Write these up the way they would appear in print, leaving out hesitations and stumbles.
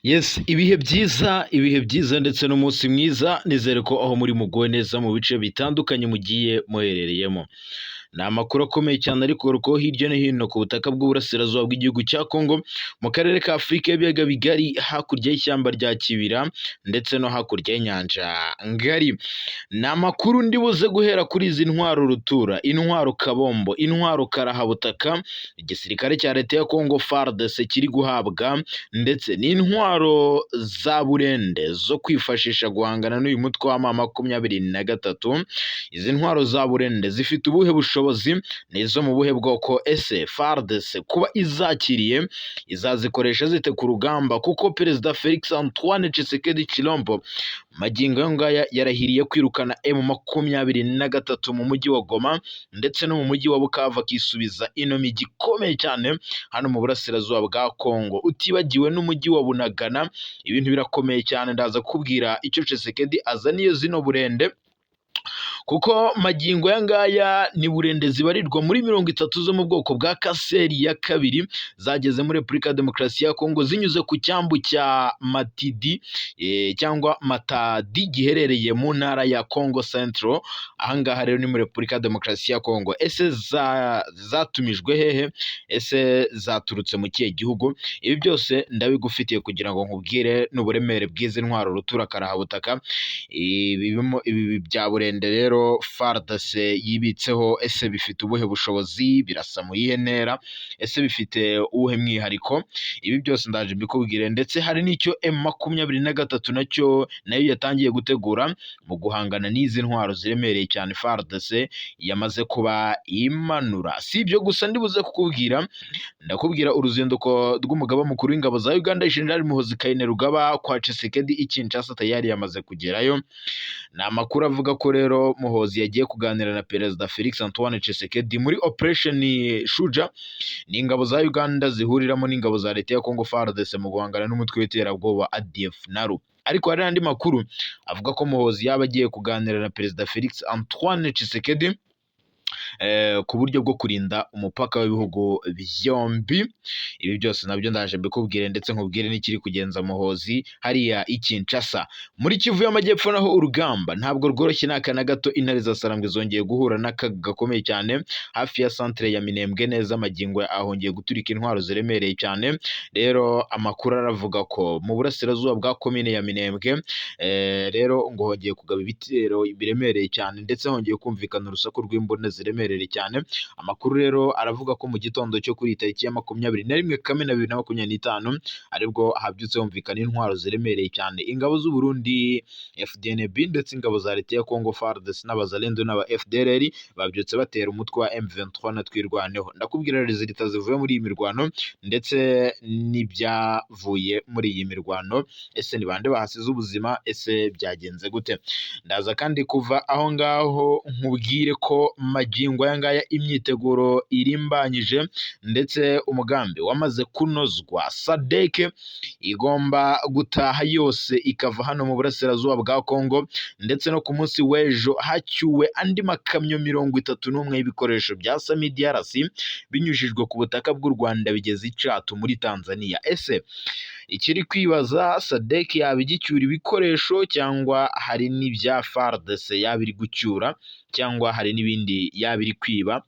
Yes, ibihe byiza, ibihe byiza ndetse n'umunsi mwiza, nizere ko aho muri muguwe neza mu bice bitandukanye mugiye muherereyemo. Ni amakuru akomeye cyane ari kugarukaho hirya no hino ku butaka bw'uburasirazuba bw'igihugu cya Congo, mu karere ka Afurika y'ibiyaga bigari, hakurya y'ishyamba rya Kibira ndetse no hakurya y'inyanja ngari. Ni amakuru ndi buze guhera kuri izi ntwaro rutura, intwaro kabombo, intwaro karahabutaka, igisirikare cya leta ya Congo FARDC kiri guhabwa ndetse n'intwaro za burende zo kwifashisha guhangana n'uyu mutwe wa M23. Izi ntwaro za burende zifite ubuhe bushobozi? Ni izo mu buhe bwoko? Ese FARDC kuba izakiriye izazikoresha zite ku rugamba? Kuko Perezida Felix Antoine Tshisekedi Tshilombo magingo aya ngaya yarahiriye kwirukana M23 mu mujyi wa Goma ndetse no mu mujyi wa Bukavu, akisubiza ino mijyi ikomeye cyane hano mu burasirazuba bwa Congo, utibagiwe n'umujyi wa Bunagana. Ibintu birakomeye cyane, ndaza kukubwira icyo Tshisekedi azaniye zino burende, kuko magingo aya ngaya ni burende zibarirwa muri 30 zo mu bwoko bwa Kaseri ya kabiri zageze muri Repubulika ya Demokarasi ya Kongo zinyuze ku cyambu cya Matidi cyangwa Matadi giherereye mu ntara ya Congo Central. Ahangaha rero ni muri Repubulika ya Demokarasi ya Kongo. Ese zatumijwe hehe? Ese zaturutse mu kihe gihugu? Ibi byose ndabigufitiye kugira ngo nkubwire n'uburemere bw'izi ntwaro rutura karahabutaka. Ibi bya burende rero FARDC yibitseho, ese bifite ubuhe bushobozi? Birasa mu yihe ntera? Ese bifite uwuhe mwihariko? Ibi byose ndaje mbikubwire, ndetse hari n'icyo M23 nacyo nayo yatangiye gutegura mu guhangana n'izi ntwaro ziremereye cyane FARDC yamaze kuba imanura. Si ibyo gusa ndibuze kukubwira, ndakubwira uruzinduko rw'umugaba mukuru w'ingabo za Uganda General Muhoozi Kainerugaba kwa Tshisekedi i Kinshasa, tayari yamaze kugerayo. Ni amakuru avuga ko rero Muhoozi yagiye kuganira na Perezida Felix Antoine Tshisekedi muri Operation Shuja, ni ingabo za Uganda zihuriramo n'ingabo za leta ya Congo FARDC mu guhangana n'umutwe w'iterabwoba ADF NALU. Ariko hari n'andi makuru avuga ko Muhoozi yaba agiye kuganira na Perezida Felix Antoine Tshisekedi ku buryo bwo kurinda umupaka w'ibihugu byombi. Ibi byose nabyo ndaje mbikubwire, ndetse nkubwire n'ikiri kugenza Muhoozi hariya i Kinshasa. Muri Kivu y'Amajyepfo naho urugamba ntabwo rworoshye n'aka na gato. Intare za Sarambwe zongeye guhura n'akaga gakomeye cyane hafi ya centre ya Minembwe neza. Magingo ahongeye guturika intwaro ziremereye cyane. Rero amakuru aravuga ko mu burasirazuba bwa komine ya Minembwe rero ngo hongeye kugaba ibitero biremereye cyane, ndetse hongeye kumvikana urusaku rw'imbunda ziremereye cyane. Amakuru rero aravuga ko mu gitondo cyo kuri iyi tariki ya 21 Kamena 2025 aribwo habyutse humvikana intwaro ziremereye cyane. Ingabo z'u Burundi FDNB ndetse ingabo za leta ya Congo FARDC n'abazalendo n'aba FDLR babyutse batera umutwe wa M23 na Twirwaneho. Ndakubwira résultats zivuye muri iyi mirwano ndetse n'ibyavuye muri iyi mirwano. Ese ni bande bahasize ubuzima? Ese byagenze gute? Ndaza kandi kuva aho ngaho nkubwire ko magingo aya ngaya imyiteguro irimbanyije ndetse umugambi wamaze kunozwa. SADC igomba gutaha yose ikava hano mu burasirazuba bwa Congo, ndetse no ku munsi w'ejo hacyuwe andi makamyo 31 y'ibikoresho bya SAMIDRC binyujijwe ku butaka bw'u Rwanda bigeze i Chato muri Tanzania. Ese ikiri kwibaza, SADC yaba igicyura ibikoresho cyangwa hari n'ibya FARDC yaba iri gucyura, cyangwa hari n'ibindi yaba iri kwiba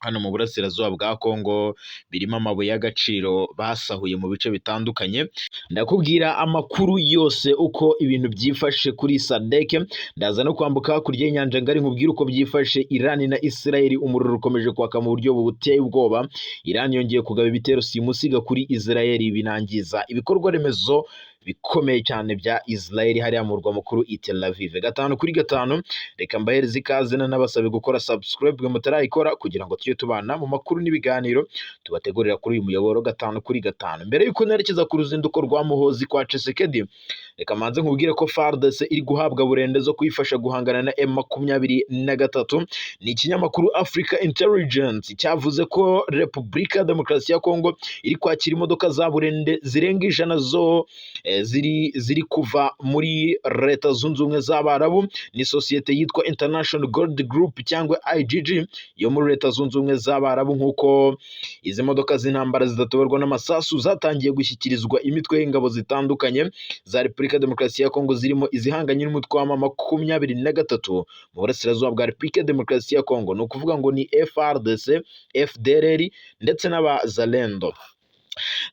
hano mu burasirazuba bwa Congo birimo amabuye y'agaciro basahuye mu bice bitandukanye? Ndakubwira amakuru yose uko ibintu byifashe kuri SADC. Ndaza no kwambuka hakurya y'inyanja ngari nkubwire uko byifashe Iran na Israel. Umuriro ukomeje kwaka mu buryo buteye ubwoba. Iran yongeye kugaba ibitero simusiga kuri Israel, binangiza ibikorwa remezo bikomeye cyane bya Israel hariya mu murwa mukuru i Tel Aviv. Gatanu kuri gatanu, reka mbahereze ikaze n'abasabe gukora subscribe mwe mutarayikora, kugira ngo tujye tubana mu makuru n'ibiganiro tubategurira kuri uyu muyoboro gatanu kuri gatanu. Mbere y'uko nerekeza ku ruzinduko rwa Muhoozi kwa Tshisekedi, reka manze nkubwire ko FARDC iri guhabwa burende zo kuyifasha guhangana na M23. Ni ikinyamakuru Africa Intelligence cyavuze ko Repubulika ya Demokarasi ya Kongo iri kwakira imodoka za burende zirenga 100 zo ziri kuva muri Leta Zunze Ubumwe z'Abarabu. Ni sosiyete yitwa International Gold Group cyangwa IGG yo muri Leta Zunze Ubumwe z'Abarabu, nk'uko izi modoka z'intambara zidatoborwa n'amasasu zatangiye gushyikirizwa imitwe y'ingabo zitandukanye za Repubulika ya Demokarasi ya Kongo, zirimo izihanganye n'umutwe wa M23 mu burasirazuba bwa Repubulika ya Demokarasi ya Kongo. Ni ukuvuga ngo ni FARDC, FDLR ndetse n'Abazalendo.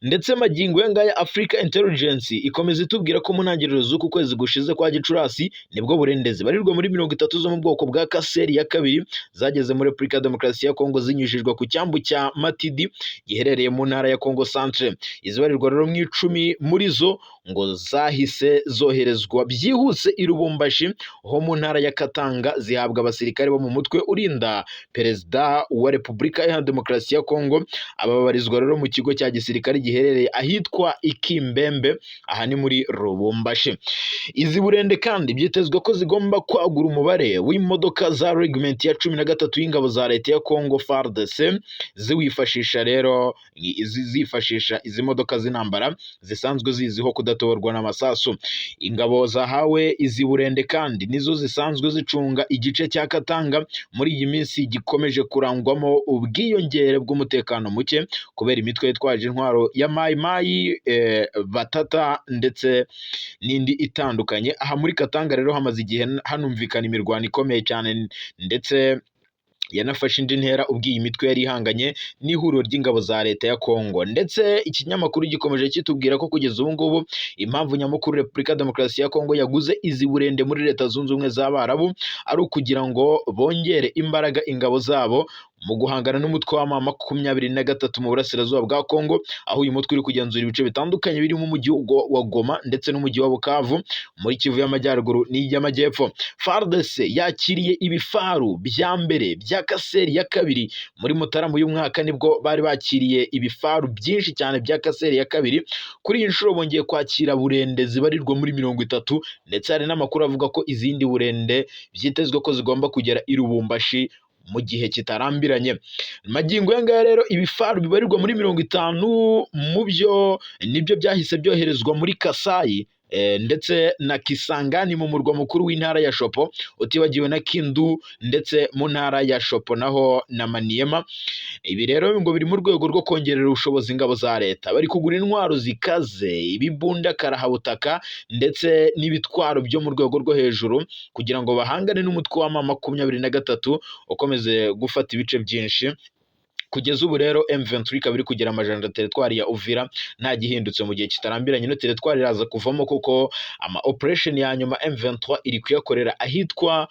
Ndetse magingo aya ngaya Africa Intelligence ikomeza itubwira ko mu ntangiriro z'uku kwezi gushize kwa Gicurasi nibwo burende zibarirwa muri 30 zo mu bwoko bwa Kaseri ya kabiri zageze muri Repubulika ya Demokarasi ya Kongo zinyujijwe ku cyambu cya Matidi giherereye mu ntara ya Kongo Centre. Izibarirwa rero mu 10 muri zo ngo zahise zoherezwa byihuse i Lubumbashi ho mu ntara ya Katanga, zihabwa abasirikare bo mu mutwe urinda Perezida wa Repubulika Iharanira Demokarasi ya Kongo. Aba babarizwa rero mu kigo cya gisirikare giherereye ahitwa Ikimbembe, aha ni muri Lubumbashi. Izi burende kandi byitezwe ko zigomba kwagura umubare w'imodoka za regiment ya 13 y'ingabo za leta ya Kongo FARDC ziwifashisha rero zifashisha izi modoka z'intambara zisanzwe ziziho kudatoborwa n'amasasu. Ingabo zahawe izi burende kandi nizo zisanzwe zicunga igice cya Katanga muri iyi minsi gikomeje kurangwamo ubwiyongere bw'umutekano muke kubera imitwe yitwaje intwaro ya Mai Mai, Batata ndetse n'indi itandukanye. Aha muri Katanga rero hamaze igihe hanumvikana imirwano ikomeye cyane, ndetse yanafashe indi ntera ubwo iyi mitwe yari ihanganye n'ihuriro ry'ingabo za leta ya Kongo. Ndetse ikinyamakuru gikomeje kitubwira ko kugeza ubu ngubu impamvu nyamukuru Repubulika ya Demokarasi ya Kongo yaguze izi burende muri Leta Zunze Ubumwe z'Abarabu ari ukugira ngo bongere imbaraga ingabo zabo mu guhangana n'umutwe wa M23 mu burasirazuba bwa Kongo, aho uyu mutwe uri kugenzura ibice bitandukanye birimo umujyi wa Goma ndetse n'umujyi wa Bukavu muri Kivu y'Amajyaruguru n'iy'Amajyepfo. FARDC yakiriye ibifaru bya mbere bya Kaseri ya kabiri muri Mutarama uyu mwaka, nibwo bari bakiriye ibifaru byinshi cyane bya Kaseri ya kabiri. Kuri iyi nshuro bongeye kwakira burende zibarirwa muri 30, ndetse hari n'amakuru avuga ko izindi burende byitezwe ko zigomba kugera i Lubumbashi mu gihe kitarambiranye. Magingo aya ngaya rero ibifaru bibarirwa muri 50 mu byo nibyo byahise byoherezwa muri Kasayi ndetse na Kisangani mu murwa mukuru w'intara ya Shopo, utibagiwe na Kindu ndetse mu ntara ya Shopo naho na Maniema. Ibi rero ngo biri mu rwego rwo kongerera ubushobozi ingabo za leta. Bari kugura intwaro zikaze, ibibunda karahabutaka ndetse n'ibitwaro byo mu rwego rwo hejuru kugira ngo bahangane n'umutwe wa M23 ukomeze gufata ibice byinshi. Kugeza ubu rero M23 ikaba iri kugira amajanja teritwari ya Uvira, nta gihindutse mu gihe kitarambiranye no teritwari iraza kuvamo, kuko ama operation ya nyuma M23 iri kuyakorera ahitwa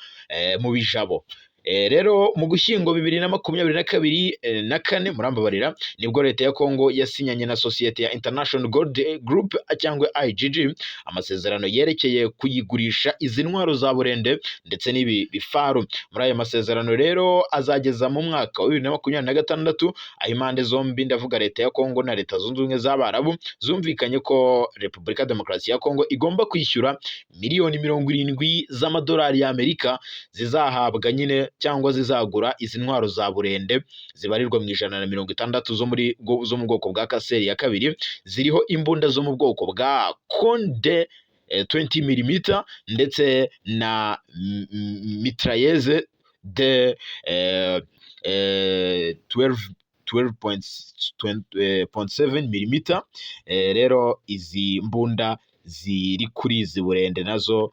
mu Bijabo. Rero mu Gushyingo 2022 na kane, murambabarira, nibwo leta ya Kongo yasinyanye na sosiyete ya International Gold Group cyangwa IGG amasezerano yerekeye kuyigurisha izi ntwaro za burende ndetse n'ibi bifaru. Muri ayo masezerano rero azageza mu mwaka wa 2026, aho impande zombi, ndavuga leta ya Kongo na Leta Zunze Ubumwe z'Abarabu, zumvikanye ko Repubulika ya Demokarasi ya Kongo igomba kwishyura miliyoni 70 z'amadolari y'Amerika zizahabwa nyine cyangwa zizagura izi ntwaro za burende zibarirwa mu 160 zo mu bwoko bwa Kaseri ya kabiri, ziriho imbunda zo mu bwoko bwa Konde 20 mm ndetse na mitrailleuse de 12.7 mm. Rero izi mbunda ziri kuri izi burende nazo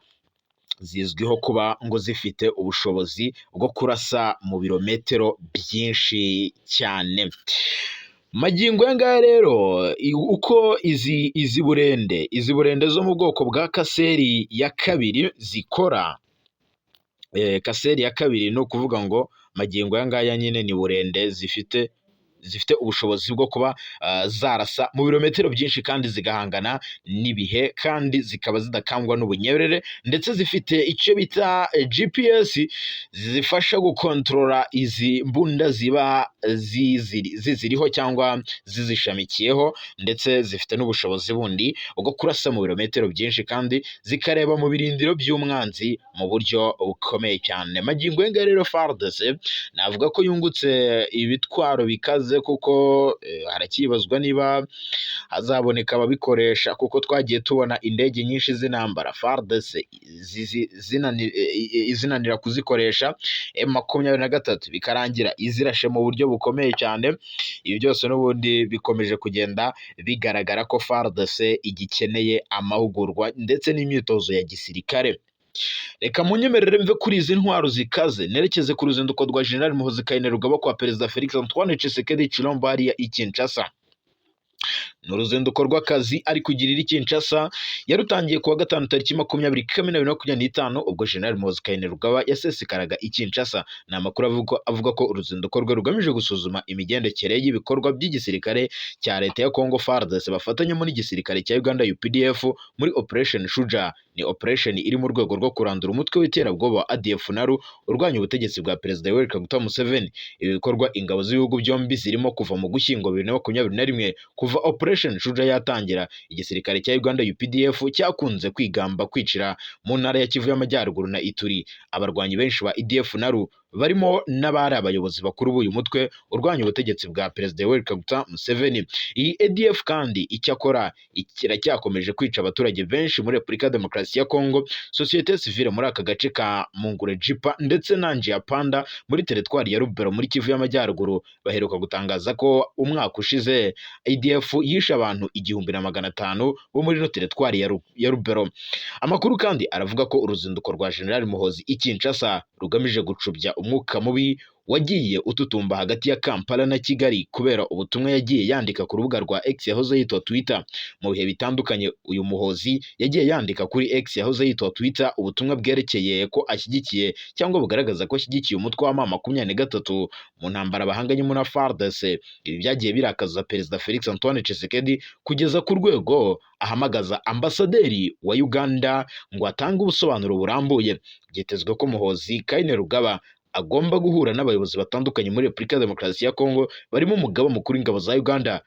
zizwiho kuba ngo zifite ubushobozi bwo kurasa mu birometero byinshi cyane. Magingo aya ngaya rero uko izi burende zo mu bwoko bwa Kaseri ya kabiri zikora, Kaseri ya kabiri ni ukuvuga ngo magingo aya ngaya nyine ni burende zifite ubushobozi bwo kuba zarasa mu birometero byinshi kandi zigahangana n'ibihe, kandi zikaba zidakangwa n'ubunyerere, ndetse zifite icyo bita GPS zifasha gukontorora izi mbunda ziba ziziriho cyangwa zizishamikiyeho, ndetse zifite n'ubushobozi bundi bwo kurasa mu birometero byinshi kandi zikareba mu birindiro by'umwanzi mu buryo bukomeye cyane. Magingo aya ngaya rero FARDC navuga ko yungutse ibitwaro bikaze. bihenze kuko haracyibazwa niba hazaboneka ababikoresha, kuko twagiye tubona indege nyinshi z'intambara FARDC zinanira kuzikoresha, M23 bikarangira izirashe mu buryo bukomeye cyane. Ibi byose n'ubundi bikomeje kugenda bigaragara ko FARDC igikeneye amahugurwa ndetse n'imyitozo ya gisirikare. Reka munyemerere mve kuri izi ntwaro zikaze nerekeze ku ruzinduko rwa General Muhoozi Kainerugaba kwa Perezida Felix Antoine Tshisekedi Tshilombo hariya i Kinshasa. Ni uruzinduko rw'akazi ari kugirira i Kinshasa, yarutangiye kuwa gatanu tariki 20 Kamena 2025, ubwo General Muhoozi Kainerugaba yasesekaraga i Kinshasa. Ni amakuru avuga ko uruzinduko rwe rugamije gusuzuma imigendekere y'ibikorwa by'igisirikare cya leta ya Congo FARDC bafatanyemo n'igisirikare cya Uganda UPDF muri Operation Shuja. Ni operation iri mu rwego rwo kurandura umutwe w'iterabwoba wa ADF NALU urwanya ubutegetsi bwa Perezida Yoweri Kaguta Museveni. Ibi bikorwa ingabo z'ibihugu byombi zirimo kuva mu Gushyingo 2021. Kuva Operation Shuja yatangira, igisirikare cya Uganda UPDF cyakunze kwigamba kwicira mu ntara ya Kivu y'Amajyaruguru na Ituri abarwanyi benshi ba ADF NALU, barimo n'abari abayobozi bakuru b'uyu mutwe urwanya ubutegetsi bwa Perezida Yoweri Kaguta Museveni. Iyi ADF kandi icyakora kiracyakomeje kwica abaturage benshi muri Repubulika ya Demokarasi ya Kongo. Sosiyete sivile muri aka gace ka Manguredjipa ndetse na Njia Panda muri teritwari ya Lubero muri Kivu y'Amajyaruguru baheruka gutangaza ko umwaka ushize ADF yishe abantu 1500 bo muri ino teritwari ya Lubero. Amakuru kandi aravuga ko uruzinduko rwa General Muhoozi i Kinshasa rugamije gucubya umwuka mubi wagiye ututumba hagati ya Kampala na Kigali kubera ubutumwa yagiye yandika ku rubuga rwa X yahoze yitwa Twitter mu bihe bitandukanye. Uyu Muhoozi yagiye yandika kuri X yahoze yitwa Twitter ubutumwa bwerekeye ko ashyigikiye cyangwa bugaragaza ko ashyigikiye umutwe wa M23 mu ntambara bahanganyemo na FARDC. Ibi byagiye birakaza Perezida Felix Antoine Tshisekedi kugeza ku rwego ahamagaza ambasaderi wa Uganda ngo atange ubusobanuro burambuye. Byitezwe ko Muhoozi Kainerugaba agomba guhura n'abayobozi batandukanye muri Repubulika ya Demokarasi ya Kongo, barimo umugaba mukuru w'ingabo za Uganda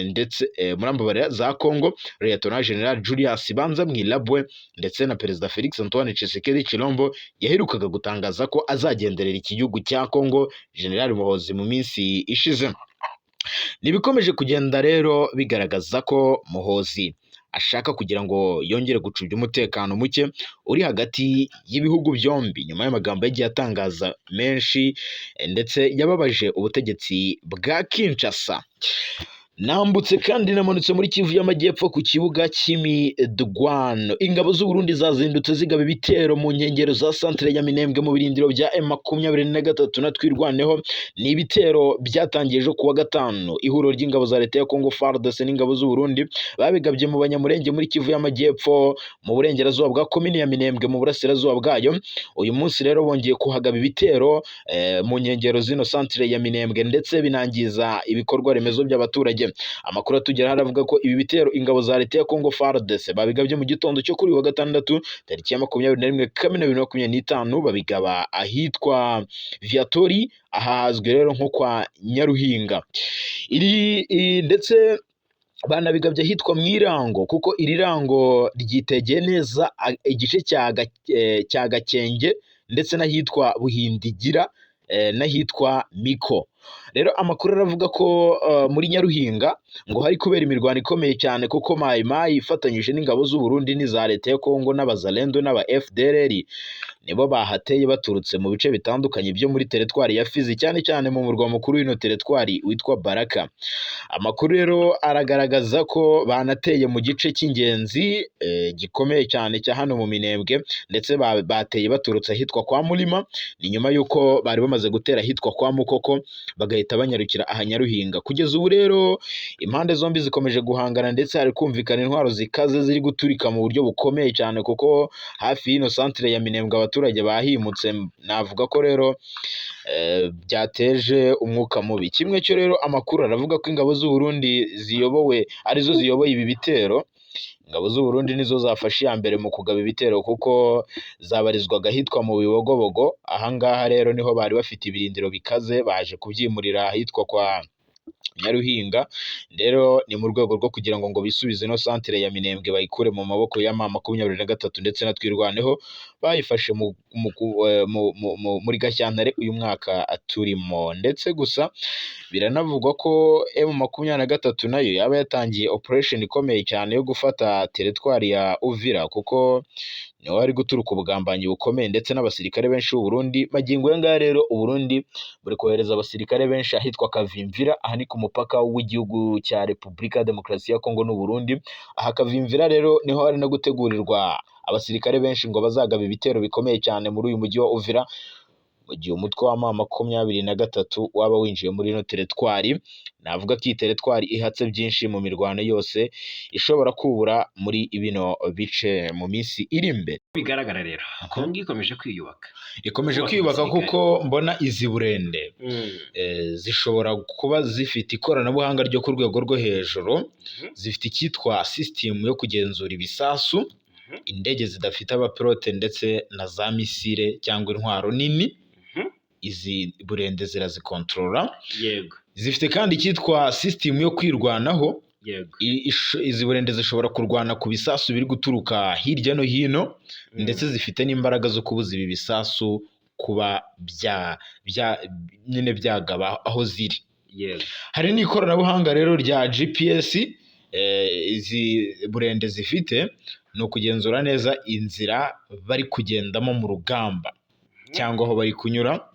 ndetse murambabarira, za Kongo, Lieutenant General Julius Banza Mwilabwe, ndetse na Perezida Felix Antoine Tshisekedi Tshilombo yaherukaga gutangaza ko azagenderera iki gihugu cya Kongo General Muhoozi mu minsi ishize. Nibikomeje kugenda rero bigaragaza ko Muhoozi ashaka kugira ngo yongere gucubya umutekano muke uri hagati y'ibihugu byombi, nyuma y'amagambo yagiye atangaza menshi ndetse yababaje ubutegetsi bwa Kinshasa. Nambutse kandi namanutse muri Kivu y'Amajyepfo ku kibuga cy'imirwano. Ingabo z'u Burundi zazindutse zigaba ibitero mu nkengero za centre ya Minembwe mu birindiro bya M23 na Twirwaneho. Ni ibitero byatangiye ejo kuwa gatanu. Ihuriro ry'ingabo za leta ya Congo FARDC n'ingabo z'u Burundi babigabye mu Banyamurenge muri Kivu y'Amajyepfo, mu burengerazuba bwa komini ya Minembwe, mu burasirazuba bwayo. Uyu munsi rero bongeye kuhagaba ibitero mu nkengero zino centre ya Minembwe, ndetse binangiza ibikorwa remezo by'abaturage. Amakuru atugeraho aravuga ko ibi bitero ingabo za leta ya Congo FARDC babigabye mu gitondo cyo kuri uyu wa gatandatu tariki ya 21 Kamena 2025, babigaba ahitwa Viatori, ahazwi rero nko kwa Nyaruhinga iri ndetse banabigabye ahitwa mu Irango, kuko iri rango ryitegeye neza igice cya Gakenge ndetse n'ahitwa Buhindigira n'ahitwa Miko. Rero amakuru aravuga ko muri Nyaruhinga ngo hari kubera imirwano ikomeye cyane, kuko Mayi Mayi ifatanyije n'ingabo z'u Burundi n'iza leta ya Kongo n'Abazalendo n'aba FDLR nibo bahateye baturutse mu bice bitandukanye byo muri teritwari ya Fizi, cyane cyane mu murwa mukuru w'ino teritwari witwa Baraka. Amakuru rero aragaragaza ko banateye mu gice cy'ingenzi gikomeye cyane cya hano mu Minembwe, ndetse bateye baturutse ahitwa kwa Murima. Ni nyuma y'uko bari bamaze gutera ahitwa kwa Mukoko, bagahita banyarukira aha Nyaruhinga. Kugeza ubu rero impande zombi zikomeje guhangana, ndetse hari kumvikana intwaro zikaze ziri guturika mu buryo bukomeye cyane, kuko hafi y'ino centre ya Minembwe abaturage bahimutse. Navuga ko rero byateje umwuka mubi. Kimwe cyo rero amakuru aravuga ko ingabo z'u Burundi ziyobowe arizo ziyoboye ibi bitero. Ingabo z'u Burundi nizo zafashe iya mbere mu kugaba ibitero, kuko zabarizwaga ahitwa mu Bibogobogo. Ahangaha rero niho bari bafite ibirindiro bikaze, baje kubyimurira ahitwa kwa Nyaruhinga. Rero ni mu rwego rwo kugira ngo bisubize ino centre ya Minembwe, bayikure mu maboko ya M23 ndetse na Twirwaneho. Bayifashe muri Gashyantare uyu mwaka turimo. Ndetse gusa biranavugwa ko M23 nayo yaba yatangiye operation ikomeye cyane yo gufata teritwari ya Uvira, kuko niho hari guturuka ubugambanyi bukomeye ndetse n'abasirikare benshi b'u Burundi. Magingo aya ngaya rero u Burundi buri kohereza abasirikare benshi ahitwa Kavimvira. Aha ni ku mupaka w'igihugu cya Repubulika ya Demokarasi ya Kongo n'u Burundi. Aha Kavimvira rero niho hari no gutegurirwa abasirikare benshi ngo bazagaba ibitero bikomeye cyane muri uyu mujyi wa Uvira, mu gihe umutwe wa M23 waba winjiye muri ino teritwari. Navuga ko iyi teritwari ihatse byinshi mu mirwano yose ishobora kubura muri bino bice mu minsi iri imbere. Bigaragara rero Kongo ikomeje kwiyubaka. Ikomeje Kubaka kwiyubaka igisirikare. kuko mbona izi burende zishobora kuba zifite ikoranabuhanga ryo ku rwego rwo hejuru, zifite icyitwa sisitemu yo kugenzura ibisasu, indege zidafite abapilote ndetse na za misile cyangwa intwaro nini. Izi burende zirazikontorora. Zifite kandi icyitwa sisitemu yo kwirwanaho. Izi burende zishobora kurwana ku bisasu biri guturuka hirya no hino, ndetse zifite n'imbaraga zo kubuza ibi bisasu kuba bya bya nyine byagaba aho ziri. Hari n'ikoranabuhanga rero rya GPS izi burende zifite, ni ukugenzura neza inzira bari kugendamo mu rugamba cyangwa aho bari kunyura.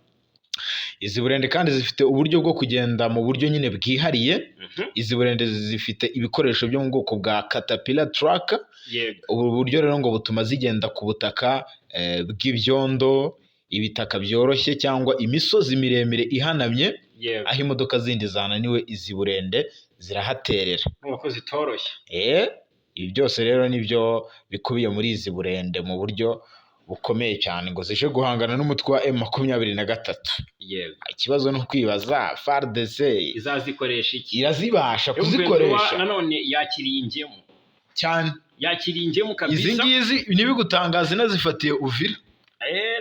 Izi burende kandi zifite uburyo bwo kugenda mu buryo nyine bwihariye. Izi burende zifite ibikoresho byo mu bwoko bwa caterpillar truck. Ubu buryo rero ngo butuma zigenda ku butaka bw'ibyondo, ibitaka byoroshye cyangwa imisozi miremire ihanamye, aho imodoka zindi zananiwe izi burende zirahaterera. Urumva ko zitoroshye. Ibi byose rero nibyo bikubiye muri izi burende mu buryo bukomeye cyane ngo zije guhangana n'umutwe wa M23. Ikibazo ni ukwibaza, FARDC Izazikoresha iki? irazibasha M23 kuzikoresha? Nanone yakiriye ingemu. Cyane. Yakiriye ingemu Izi kabisa. ngizi ntibigutangaze inazifatiye Uvira.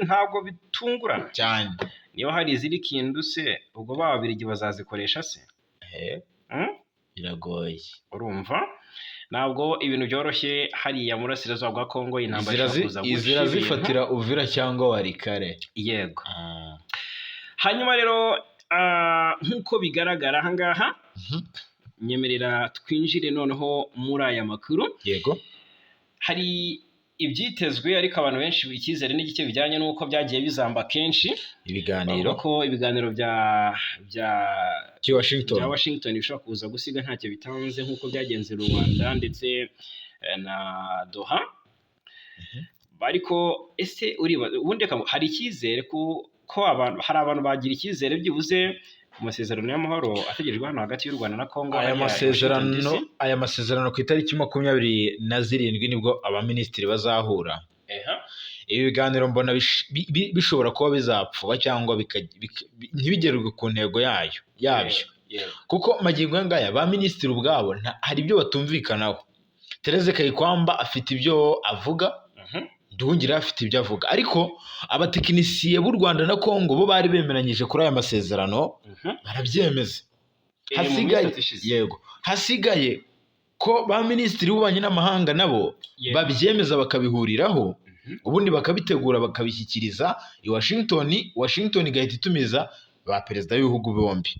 Ntabwo bitungurana. Cyane. Niba hari iziri Kindu se, ubwo ba Babirigi bazazikoresha se? Biragoye. Urumva ntabwo ibintu byoroshye hariya mu burasirazuba bwa Kongo, intambara ishobora kuza guca Izi ibintu. irazifatira Uvira cyangwa Walikale. Yego. Hanyuma rero nk'uko bigaragara aha ngaha, nyemerera twinjire noneho muri aya makuru. Yego. Hari ibyitezwe, ariko abantu benshi icyizere n'igice bijyanye n'uko byagiye bizamba kenshi. Ibiganiro Bavuga ko ibiganiro bya by'i Washington. bya Washington bishobora kuza gusiga ntacyo bitanze nk'uko byagenze Rwanda ndetse na Doha. Ariko ese uriba ubundi hari icyizere ko abantu, hari abantu bagira icyizere byibuze ku masezerano y'amahoro ategerejwe hano hagati y'u Rwanda na Congo Aya hariya i Washington masezerano, DC? aya masezerano ku itariki 27 nibwo abaminisitiri bazahura. Ibi biganiro mbona bishobora kuba bizapfuba cyangwa ntibigerwe ku ntego yabyo, kuko magingo aya ngaya ba minisitiri ubwabo hari ibyo batumvikanaho. Therese Kayikwamba afite ibyo avuga, Nduhungirehe afite ibyo avuga, ariko abatekinisiye b'u Rwanda na Congo bo bari bemeranyije kuri aya masezerano, barabyemeza. Mu minsi Hasigaye 3 ishize. Yego, hasigaye ko ba minisitiri b'ububanyi n'amahanga nabo babyemeza, bakabihuriraho, ubundi bakabitegura, bakabishyikiriza i Washington. Washington igahita itumiza ba perezida b'ibihugu bombi,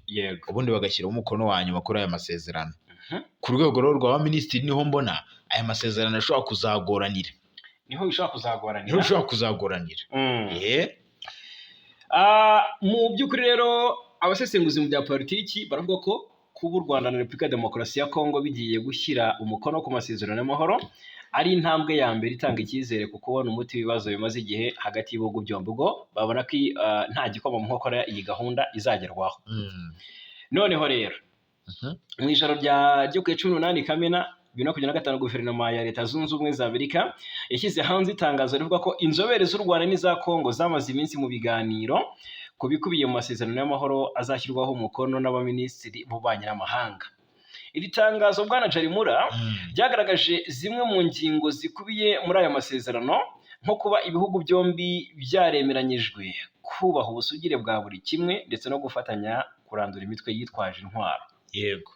ubundi bagashyiraho umukono wa nyuma kuri aya masezerano. Ku rwego rero rwa ba minisitiri niho mbona aya masezerano ashobora kuzagoranira. Niho bishobora kuzagoranira. Niho bishobora kuzagoranira. Mu by'ukuri rero abasesenguzi mu bya politiki baravuga ko kuba u Rwanda na Repubulika ya Demokarasi ya Kongo bigiye gushyira umukono ku masezerano y'amahoro ari intambwe ya mbere itanga icyizere ku kubona umuti w'ibibazo bimaze igihe hagati y'ibihugu byombi, ubwo babona ko nta gikoma mu nkokora iyi gahunda izagerwaho. Noneho rero mu ijoro ryo ku ya 18 Kamena 2025, guverinoma ya Leta Zunze Ubumwe za Amerika yashyize hanze itangazo rivuga ko inzobere z'u Rwanda n'iza Kongo zamaze iminsi mu biganiro ku bikubiye mu masezerano y'amahoro azashyirwaho umukono n'abaminisitiri b'ububanyi n'amahanga. Iri tangazo, Bwana Jarimura, ryagaragaje zimwe mu ngingo zikubiye muri aya masezerano, nko kuba ibihugu byombi byaremeranyijwe kubaha ubusugire bwa buri kimwe ndetse no gufatanya kurandura imitwe yitwaje intwaro. Yego.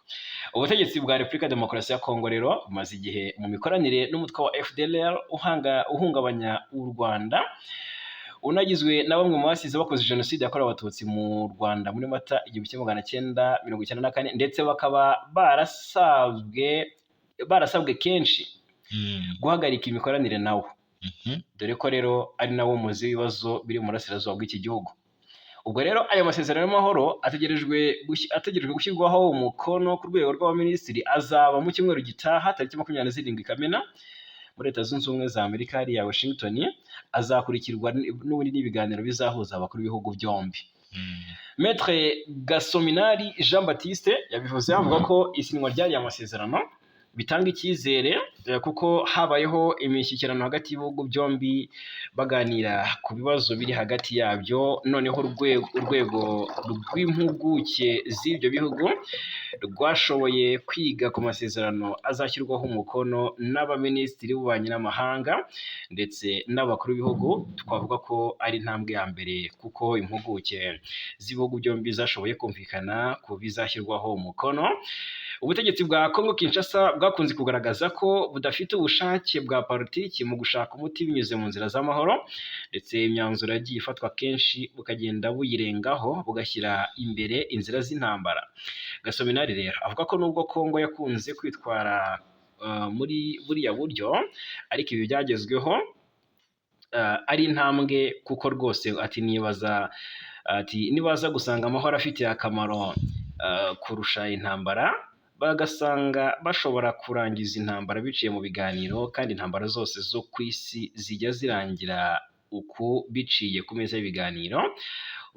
Ubutegetsi bwa Repubulika ya Demokarasi ya Kongo rero bumaze igihe mu mikoranire n'umutwe wa FDLR uhungabanya u Rwanda, unagizwe na bamwe mu basize bakoze jenoside yakorewe Abatutsi mu Rwanda muri Mata 1994, ndetse bakaba barasabwe kenshi guhagarika imikoranire nawo, dore ko rero ari nawo muzi w'ibibazo biri mu burasirazuba bw'iki gihugu. Ubwo rero ayo masezerano y'amahoro ategerejwe gushyirwaho umukono ku rwego rw'abaminisitiri azaba mu cyumweru gitaha, tariki 27 Kamena, muri Leta Zunze Ubumwe za Amerika hariya Washington, azakurikirwa n'ubundi n'ibiganiro bizahuza abakuru b'ibihugu byombi. Maître Gasominari Jean Baptiste yabivuze avuga ko isinywa ry'ariya masezerano bitanga icyizere, kuko habayeho imishyikirano hagati y'ibihugu byombi baganira ku bibazo biri hagati yabyo, noneho urwego rw'impuguke z'ibyo bihugu rwashoboye kwiga ku masezerano azashyirwaho umukono n'abaminisitiri b'ububanyi n'amahanga ndetse n'abakuru b'ibihugu. Twavuga ko ari intambwe ya mbere kuko impuguke z'ibihugu byombi zashoboye kumvikana ku bizashyirwaho umukono. Ubutegetsi bwa Congo Kinshasa bwakunze kugaragaza ko budafite ubushake bwa politiki mu gushaka umuti binyuze mu nzira z'amahoro, ndetse imyanzuro yagiye ifatwa kenshi bukagenda buyirengaho bugashyira imbere inzira z'intambara. Gasominari rero avuga ko nubwo Congo yakunze kwitwara muri buriya buryo, ariko ibi byagezweho ari intambwe, kuko rwose ati nibaza ati nibaza gusanga amahoro afitiye akamaro kurusha intambara, bagasanga bashobora kurangiza intambara biciye mu biganiro, kandi intambara zose zo ku isi zijya zirangira uku biciye ku meza y'ibiganiro.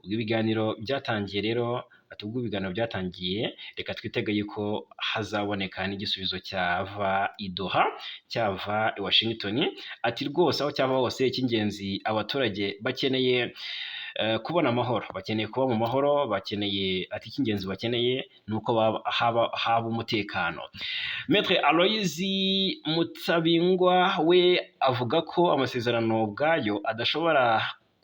Ubwo ibiganiro byatangiye rero, ati ubwo ibiganiro byatangiye, reka twitege yuko hazaboneka n'igisubizo cyava i Doha, cyava i Washington. Ati rwose aho cyava hose, icy'ingenzi abaturage bakeneye kubona amahoro, bakeneye kuba mu mahoro, bakeneye, ati icy'ingenzi bakeneye ni uko haba umutekano. Maître Aloyizi Mutabingwa we avuga ko amasezerano ubwayo adashobora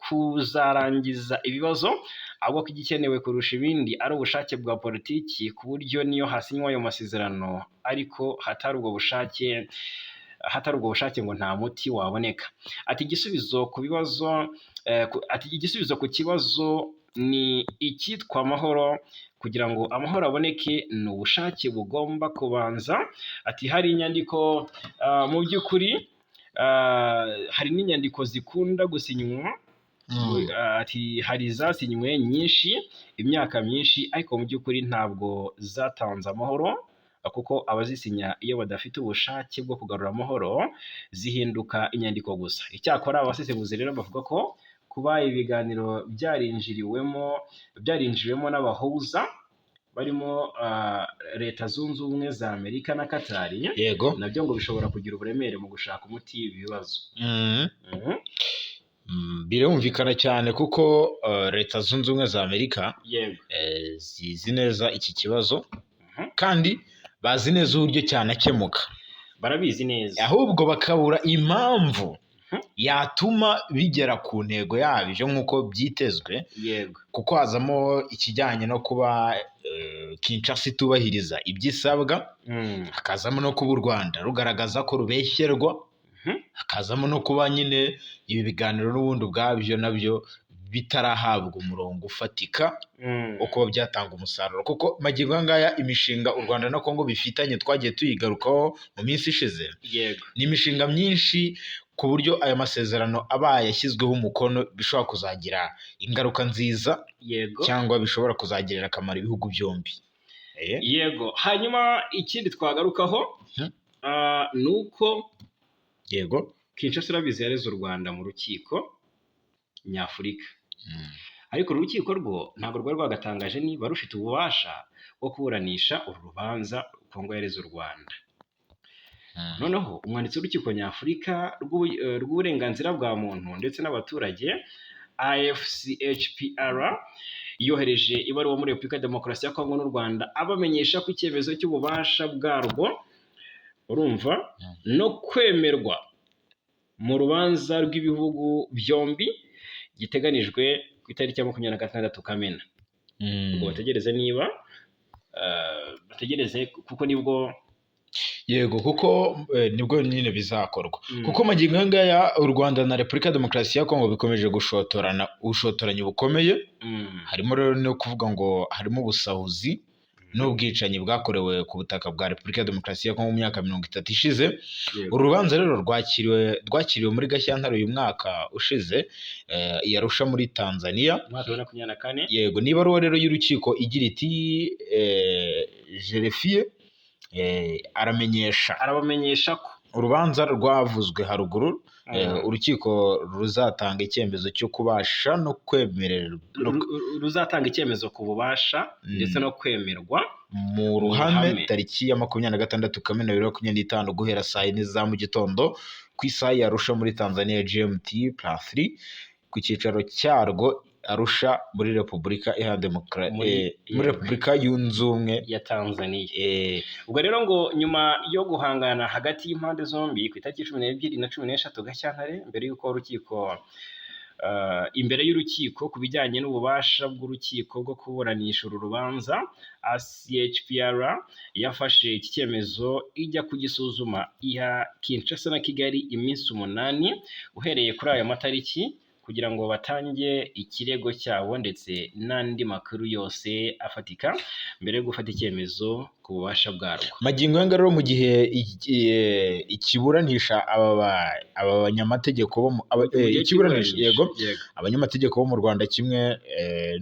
kuzarangiza ibibazo, ahubwo ko igikenewe kurusha ibindi ari ubushake bwa politiki, ku buryo niyo hasinywa ayo masezerano ariko hatari ubwo bushake ngo nta muti waboneka. Ati igisubizo ku bibazo ati igisubizo ku kibazo ni icyitwa amahoro. Kugira ngo amahoro aboneke ni ubushake bugomba kubanza. Ati hari inyandiko, mu by'ukuri hari n'inyandiko zikunda gusinywa. Ati hari izasinywe nyinshi imyaka myinshi, ariko mu by'ukuri ntabwo zatanze amahoro, kuko abazisinya iyo badafite ubushake bwo kugarura amahoro zihinduka inyandiko gusa. Icyakora abasesenguzi rero bavuga ko kuba ibiganiro byarinjiriwemo n'abahuza barimo Leta Zunze Ubumwe za Amerika na Katari, nabyo ngo bishobora kugira uburemere mu gushaka umuti w'ibi bibazo. Birumvikana cyane kuko Leta Zunze Ubumwe za Amerika zizi neza iki kibazo, kandi bazi neza uburyo cyanakemuka. Barabizi neza. Ahubwo bakabura impamvu yatuma bigera ku ntego yabyo nk'uko byitezwe, kuko hazamo ikijyanye no kuba Kinshasa itubahiriza ibyo isabwa, hakazamo no kuba u Rwanda rugaragaza ko rubeshyerwa, hakazamo no kuba nyine ibi biganiro n'ubundi ubwabyo nabyo bitarahabwa umurongo ufatika wo kuba byatanga umusaruro, kuko magingo aya ngaya imishinga u Rwanda na Congo bifitanye twagiye tuyigarukaho mu minsi ishize, ni imishinga myinshi ku buryo aya masezerano abaye ashyizweho umukono bishobora kuzagira ingaruka nziza, cyangwa bishobora kuzagirira akamaro ibihugu byombi. Yego, hanyuma ikindi twagarukaho ni uko Kinshasa urabizi yareze u Rwanda mu rukiko nyafurika, ariko uru rukiko rwo ntabwo rwari rwagatangaje niba rufite ububasha bwo kuburanisha uru rubanza Kongo yareze u Rwanda. Noneho umwanditsi w'urukiko nyafurika rw'uburenganzira bwa muntu ndetse n'abaturage, AFCHPR, yohereje ibaruwa muri Repubulika ya Demokarasi ya Kongo n'u Rwanda abamenyesha ko icyemezo cy'ububasha bwarwo, urumva, no kwemerwa mu rubanza rw'ibihugu byombi giteganijwe ku itariki ya 26 Kamena. Ubwo bategereze niba Bategereze kuko nibwo. Yego, kuko nibwo nyine bizakorwa, kuko magingo aya ngaya u Rwanda na Repubulika ya Demokarasi ya Kongo bikomeje gushotorana ubushotoranyi bukomeye. Harimo rero no kuvuga ngo harimo ubusahuzi n'ubwicanyi bwakorewe ku butaka bwa Repubulika ya Demokarasi ya Kongo mu myaka 30 ishize. Uru rubanza rero rwakiriwe muri Gashyantare uyu mwaka ushize, i Arusha muri Tanzania. Umwaka wa 2024. Yego, ni ibaruwa rero y'urukiko igira iti greffier aramenyesha Arabamenyesha ko urubanza rwavuzwe haruguru, urukiko ruzatanga icyemezo cyo kubasha no kwemererwa Ruzatanga icyemezo ku bubasha ndetse no kwemerwa mu ruhame ruhame. Tariki ya 26 Kamena 2025 guhera saa 4 za mu gitondo ku isaha ya Arusha muri Tanzania, GMT plus 3, ku cyicaro cyarwo Arusha muri Repubulika Iharanira Demokarasi muri Repubulika Yunze Ubumwe ya Tanzania. Ubwo rero ngo nyuma yo guhangana hagati y'impande zombi ku itariki 12 na 13 Gashyantare, mbere y'uko urukiko imbere y'urukiko ku bijyanye n'ububasha bw'urukiko bwo kuburanisha uru rubanza, ACHPR yafashe iki cyemezo ijya kugisuzuma, iha Kinshasa na Kigali iminsi 8 uhereye kuri ayo matariki kugira ngo batange ikirego cyabo ndetse n'andi makuru yose afatika mbere yo gufata icyemezo ku bubasha bwarwo. Magingo aya rero, mu gihe ikiburanisha aba banyamategeko bo Mu gihe ikiburanisha cy'iburanisha. Yego, abanyamategeko bo mu Rwanda kimwe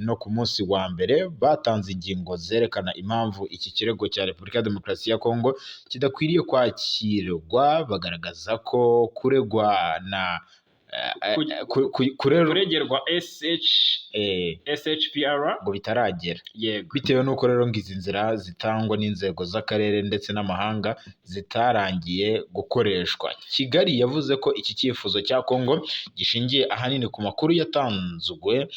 no ku munsi wa mbere batanze ingingo zerekana impamvu iki kirego cya Repubulika ya Demokarasi ya Kongo kidakwiriye kwakirwa, bagaragaza ko kuregwa na Kuregerwa SH SHPR ngo bitaragera, bitewe n'uko rero ngo izi nzira zitangwa n'inzego z'akarere ndetse n'amahanga zitarangiye gukoreshwa. Kigali yavuze ko iki cyifuzo cya Kongo gishingiye ahanini ku makuru yatanzwe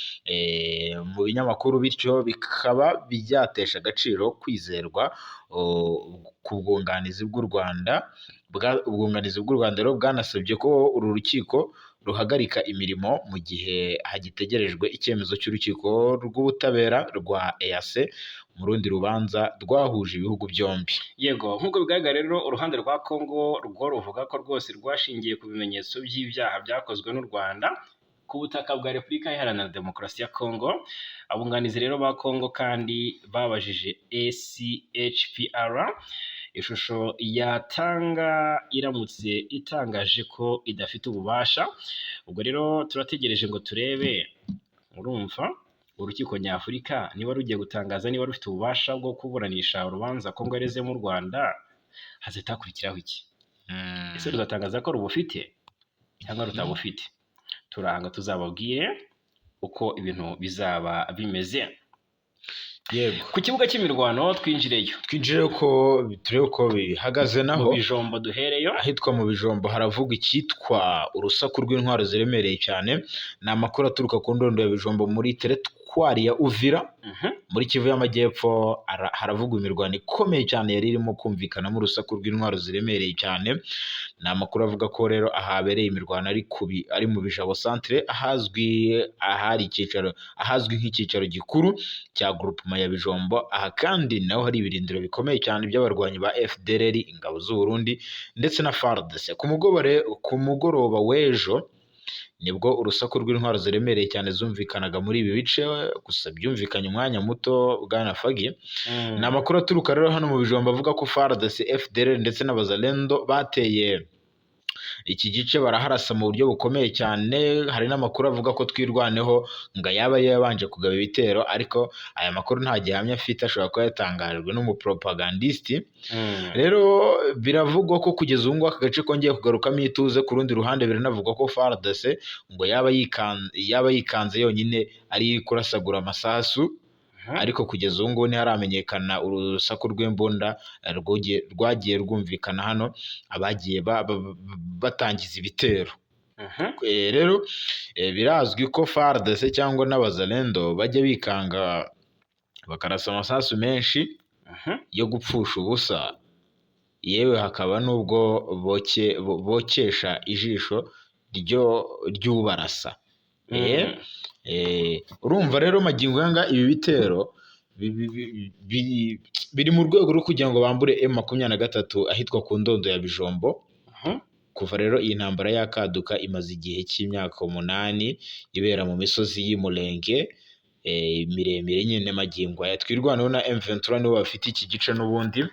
mu binyamakuru, bityo bikaba byatesha agaciro kwizerwa ku bwunganizi bw'u Rwanda. Ubwunganizi bw'u Rwanda rero bwanasabye ko uru rukiko ruhagarika imirimo mu gihe hagitegerejwe icyemezo cy'urukiko rw'ubutabera rwa EAC mu rundi rubanza rwahuje ibihugu byombi. Yego, nk'uko bigaragara rero, uruhande rwa Congo rwo ruvuga ko rwose rwashingiye ku bimenyetso by'ibyaha byakozwe n'u Rwanda ku butaka bwa Repubulika Iharanira Demokarasi ya Congo. Abunganizi rero ba Congo kandi babajije ACHPR ishusho yatanga iramutse itangaje ko idafite ububasha. Ubwo rero turategereje ngo turebe, urumva, urukiko nyafurika niba rugiye gutangaza niba rufite ububasha bwo kuburanisha urubanza Kongo yareze mu Rwanda, hazahita hakurikiraho iki? Ese ruzatangaza ko rubufite cyangwa rutabufite? Turanga tuzababwire uko ibintu bizaba bimeze. Ku kibuga cy'imirwano twinjireyo. Twinjire ko turebe uko bihagaze Mu naho. Bijombo duhereyo. Ahitwa mu Bijombo haravugwa icyitwa urusaku rw'intwaro ziremereye cyane. Ni amakuru aturuka ku ndondo ya Bijombo muri teretwari ya Uvira, muri Kivu y'Amajyepfo. Haravugwa imirwano ikomeye cyane yari irimo kumvikanamo urusaku rw'intwaro ziremereye cyane. Ni amakuru avuga ko rero ahabereye imirwano ari mu Bijabo centre, ahazwi ahari icyicaro, ahazwi nk'icyicaro gikuru cya groupement ya Bijombo. Aha kandi naho hari ibirindiro bikomeye cyane by'abarwanyi ba FDLR, ingabo z'u Burundi ndetse na FARDC. Ku mugoroba w'ejo nibwo urusaku rw'intwaro ziremereye cyane zumvikanaga muri ibi bice, gusa byumvikanye umwanya muto, bwana Fagi. Ni amakuru aturuka rero hano mu Bijombo avuga ko FARDC, FDLR ndetse n'Abazalendo bateye iki gice, baraharasa mu buryo bukomeye cyane. Hari n'amakuru avuga ko Twirwaneho ngo yaba ariyo yabanje kugaba ibitero, ariko aya makuru nta gihamya afite, ashobora kuba yatangajwe n'umupropagandisiti. Rero biravugwa ko kugeza ubu ngubu aka gace kongeye kugarukamo ituze. Ku rundi ruhande, biranavugwa ko FARDC ngo yaba yikanze yonyine ari iri kurasagura amasasu, ariko kugeza ubu ngubu ntiharamenyekana urusaku rw'imbunda rwagiye rwumvikana hano, abagiye batangiza ibitero. Rero birazwi ko FARDC cyangwa n'Abazalendo bajya bikanga bakarasa amasasu menshi yo gupfusha ubusa, yewe hakaba n'ubwo bokesha ijisho ry'ubarasa. Urumva rero magingo aya ngaya ibi bitero biri mu rwego rwo kugira ngo bambure M23 ahitwa ku Ndondo ya Bijombo. Kuva rero iyi ntambara yakaduka imaze igihe cy'imyaka 8 ibera mu misozi y'Imulenge miremire nyine magingo aya. Twirwaneho na M23 nibo bafite iki gice n'ubundi.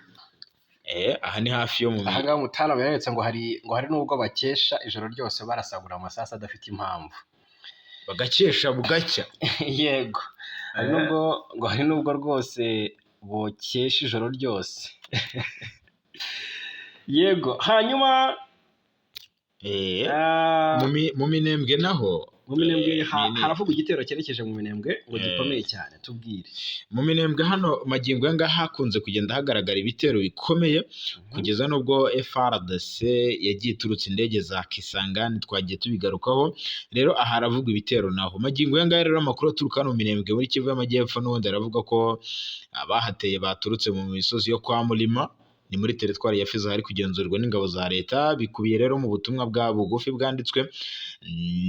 Aha ni hafi yo mu Aha ngaha Mutarama yaretse ngo hari n'ubwo bakesha ijoro ryose barasagura amasasu adafite impamvu. Bagakesha bugacya. Yego, hari n'ubwo ngo hari n'ubwo rwose bokesha ijoro ryose. Yego, hanyuma Mu Minembwe naho Mu Minembwe haravugwa igitero cyerekeje mu Minembwe ngo gikomeye cyane, tubwire. Mu Minembwe hano magingo aya ngaha hakunze kugenda hagaragara ibitero bikomeye, kugeza n'ubwo FARDC yagiye iturutse indege za Kisangani, twagiye tubigarukaho. Rero aha haravugwa ibitero naho magingo aya ngaya. Rero amakuru aturuka hano mu Minembwe muri Kivu y'Amajyepfo n'ubundi aravuga ko abahateye baturutse mu misozi yo kwa Mulima, ni muri teritwari ya Fizi hari kugenzurwa n'ingabo za leta. Bikubiye rero mu butumwa bwa bugufi bwanditswe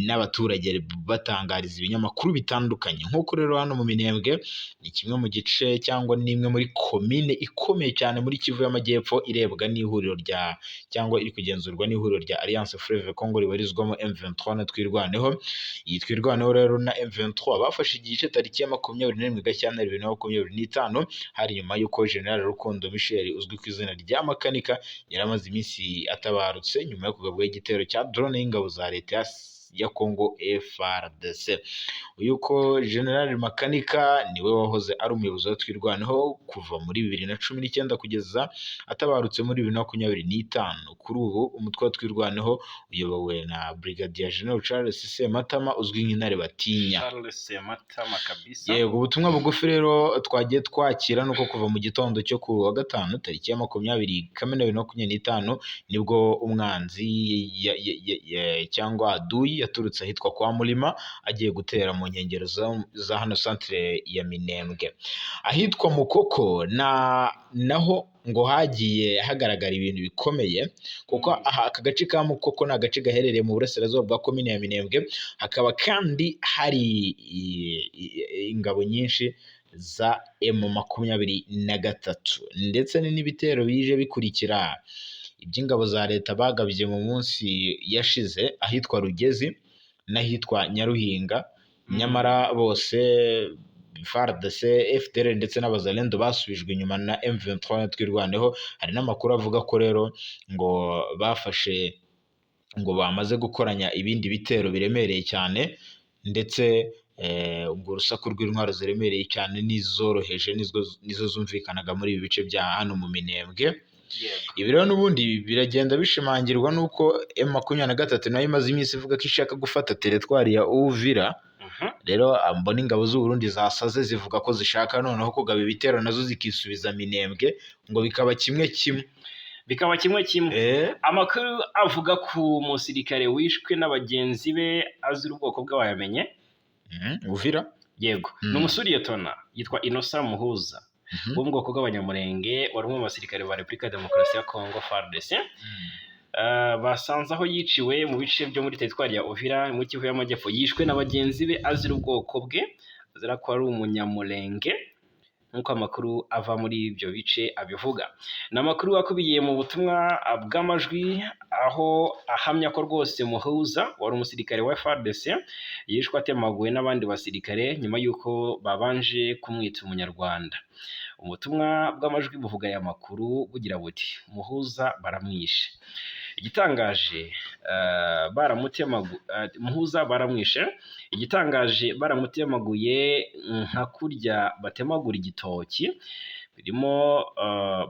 n'abaturage batangariza ibinyamakuru bitandukanye. Nk'uko rero hano mu Minembwe ni kimwe mu gice cyangwa ni imwe muri komine ikomeye cyane muri Kivu y'Amajyepfo, irebwa n'ihuriro rya cyangwa iri kugenzurwa n'ihuriro rya Alliance Fleuve Congo ribarizwamo M23 na Twirwaneho. Iyi Twirwaneho rero na M23 bafashe igice tariki ya 21 Gashyantare 2025, hari nyuma y'uko General Rukundo Michel uzwi ku izina rya Makanika yari amaze iminsi atabarutse nyuma yo kugabwaho igitero cya drone y'ingabo za leta ya Congo FARDC. Uyu ko General Makanika niwe wahoze ari umuyobozi wa Twirwaneho kuva muri 2019 kugeza atabarutse muri 2025. Kuri ubu umutwe wa Twirwaneho uyobowe na Brigadier General Charles Sematama uzwi nk'Intare Batinya. Charles Sematama kabisa. Yego, ubutumwa bugufi rero twagiye twakira nuko kuva mu gitondo cyo ku wa gatanu tariki ya 20 Kamena 2025, nibwo umwanzi cyangwa aduyi yaturutse ahitwa kwa Mulima agiye gutera mu nkengero za hano centre ya Minembwe, ahitwa Mukoko na naho ngo hagiye hagaragara ibintu bikomeye, kuko aha aka gace ka Mukoko ni agace gaherereye mu burasirazuba bwa komine ya Minembwe, hakaba kandi hari ingabo nyinshi za M23, ndetse n'ibitero bije bikurikira iby'ingabo za leta bagabye mu munsi yashize ahitwa Rugezi n'ahitwa Nyaruhinga. Nyamara bose FARDC, FDLR ndetse n'Abazalendo basubijwe inyuma na M23 Twirwaneho. Hari n'amakuru avuga ko rero ngo bafashe, ngo bamaze gukoranya ibindi bitero biremereye cyane, ndetse ubwo urusaku rw'intwaro ziremereye cyane n'izoroheje nizo zumvikanaga muri ibi bice bya hano mu Minembwe. Ibi rero n'ubundi biragenda bishimangirwa n'uko M23 nayo imaze iminsi ivuga ko ishaka gufata teritwari ya Uvira. Rero mbona ingabo z'u Burundi zasaze zivuga ko zishaka noneho kugaba ibitero nazo zikisubiza Minembwe, ngo bikaba kimwe kimwe. Bikaba kimwe kimwe. Amakuru avuga ku musirikare wishwe n'abagenzi be azira ubwoko bwe, wayamenye? Uvira. Yego. Ni umusuriyetona yitwa Innocent Muhuza wo mu bwoko bw'Abanyamurenge, wari umwe mu basirikare ba Repubulika ya Demokarasi ya Congo FARDC. Basanze aho yiciwe mu bice byo muri teritwari ya Uvira muri Kivu y'Amajyepfo. Yishwe na bagenzi be azira ubwoko bwe, azira ko ari Umunyamurenge, nk'uko amakuru ava muri ibyo bice abivuga. Ni amakuru akubiye mu butumwa bw'amajwi, aho ahamya ko rwose Muhuza wari umusirikare wa FARDC yishwe atemaguwe n'abandi basirikare nyuma y'uko babanje kumwita Umunyarwanda. Ubutumwa bw'amajwi buvuga aya makuru bugira buti: "Muhuza baramwishe. Igitangaje Muhuza baramwishe. Igitangaje baramutemaguye nka kurya batemagura igitoki, birimo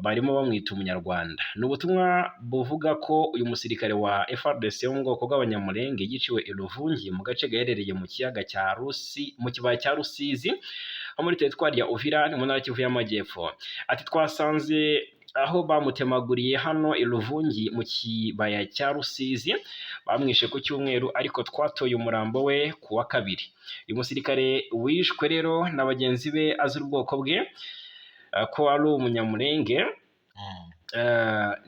barimo bamwita Umunyarwanda." Ni ubutumwa buvuga ko uyu musirikare wa FARDC wo mu bwoko bw'Abanyamulenge yiciwe i Luvungi, mu gace gaherereye mu kiyaga cya Rusi, mu kibaya cya Rusizi ho muri teritwari ya Uvira, mu ntara ya Kivu y'Amajyepfo. Ati: "Twasanze aho bamutemaguriye hano i Luvungi mu kibaya cya Rusizi. Bamwishe ku cyumweru, ariko twatoye umurambo we ku wa kabiri." Uyu musirikare wishwe rero na bagenzi be azira ubwoko bwe, ko ari Umunyamurenge,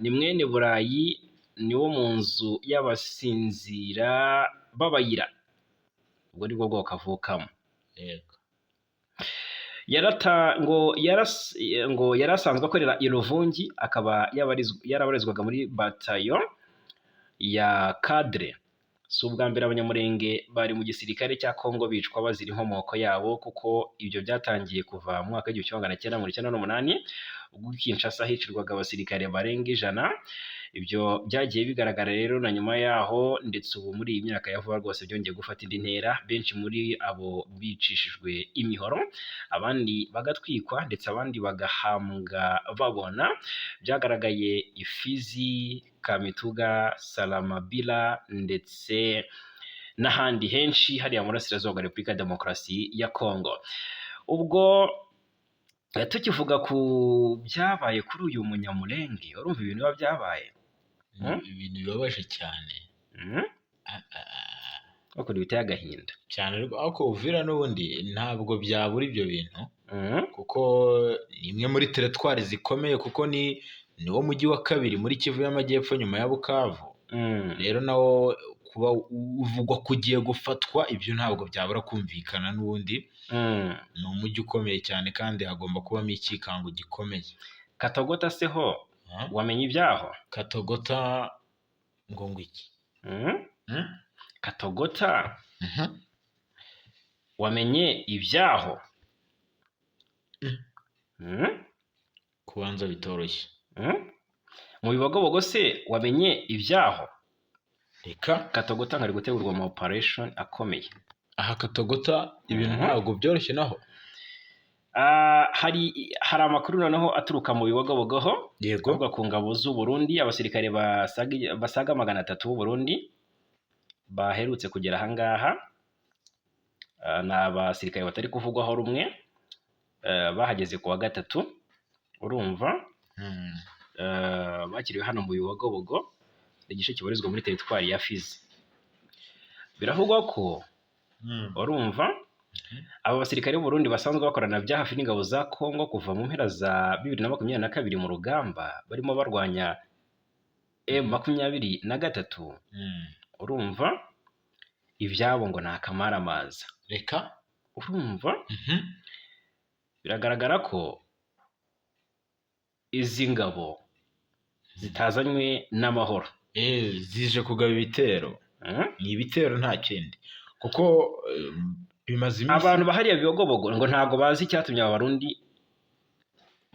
ni mwene Burayi, ni wo mu nzu y'abasinzira b'Abayira, ubwo ni bwo bwoko avukamo. Yego. Yarata ngo yaras, ngo yari asanzwe akorera i Ruvungi, akaba yarabarizwaga muri batayo ya cadre. Si ubwa mbere Abanyamurenge bari mu gisirikare cya Kongo bicwa bazira inkomoko yabo, kuko ibyo byatangiye kuva mu mwaka w'1998, ubwo i Kinshasa hicirwaga abasirikare barenga 100. Ibyo byagiye bigaragara rero na nyuma yaho, ndetse ubu muri iyi myaka ya vuba rwose byongeye gufata indi ntera. Benshi muri abo bicishijwe imihoro, abandi bagatwikwa, ndetse abandi bagahambwa babona. Byagaragaye i Fizi, Kamituga, Salamabila ndetse n'ahandi henshi hariya mu burasirazuba bwa Repubulika ya Demokarasi ya Kongo. Ubwo tukivuga ku byabaye kuri uyu Munyamulenge, urumva ibintu biba byabaye. Ibintu bibabaje cyane. Ah, ah, ah. Ukuntu biteye agahinda. Cyane, ariko Uvira n'ubundi ntabwo byabura ibyo bintu, kuko ni imwe muri teritwari zikomeye, kuko ni niwo mujyi wa kabiri muri Kivu y'Amajyepfo nyuma ya Bukavu. Rero nawo kuba uvugwa ko ugiye gufatwa, ibyo ntabwo byabura kumvikana n'ubundi. Ni umujyi ukomeye cyane kandi hagomba kubamo icyikango gikomeye. Katogota se ho? Ah, wamenye ibyaho? Katogota ngo iki? Hmm? Katogota, wamenye ibyaho? Kubanza bitoroshye. Mu Bibogobogo se wamenye ibyaho? Reka. Katogota ngo ari gutegurwa mu operation akomeye. Aha Katogota ibintu ntabwo byoroshye naho. Hari amakuru noneho aturuka mu Bibogobogo ho, avuga ku ngabo z'u Burundi, abasirikare basaga 300 b'u Burundi baherutse kugera ahangaha. Ni abasirikare batari kuvugwaho rumwe, bahageze ku wa gatatu, urumva? Bakiriwe hano mu Bibogobogo, igice kibarizwa muri teritwari ya Fizi. Biravugwa ko, urumva, aba basirikare b'u Burundi basanzwe bakorana bya hafi n'ingabo za Kongo kuva mu mpera za 2022 mu rugamba barimo barwanya M23, urumva, ibyabo ngo ni akamaramaza. Reka. Urumva, biragaragara ko izi ngabo zitazanywe n'amahoro. Zije kugaba ibitero. Ni ibitero nta kindi, kuko bimaze iminsi. Abantu bahariya Bibogobogo ngo ntago bazi icyatumye aba Barundi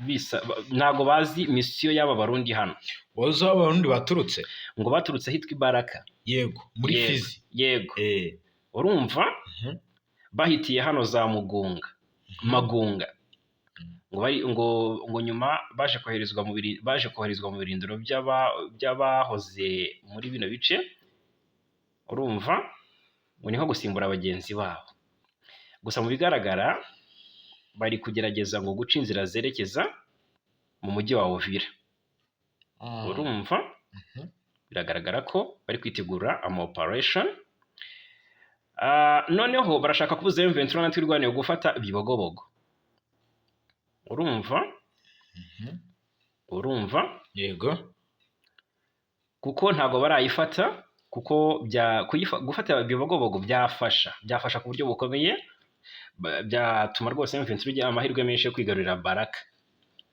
bisa, ntago bazi misiyo y'aba Barundi hano. Wazi aho Abarundi baturutse? Ngo baturutse ahitwa Ibaraka. Yego, muri Fizi. Yego. Urumva, bahitiye hano za Mugunga, Magunga, ngo bari ngo nyuma baje koherezwa mu birindiro by'abahoze muri bino bice, urumva, ngo ni nko gusimbura bagenzi babo. Gusa mu bigaragara bari kugerageza ngo guca inzira zerekeza mu mujyi wa Uvira. Urumva, biragaragara ko bari kwitegura ama operation. Noneho barashaka kubuza M23 na Twirwaneho gufata Bibogobogo. Urumva? Urumva? Yego. Kuko ntago barayifata, kuko gufata Bibogobogo byafasha ku buryo bukomeye, byatuma rwose M23 igira amahirwe menshi yo kwigarurira Baraka.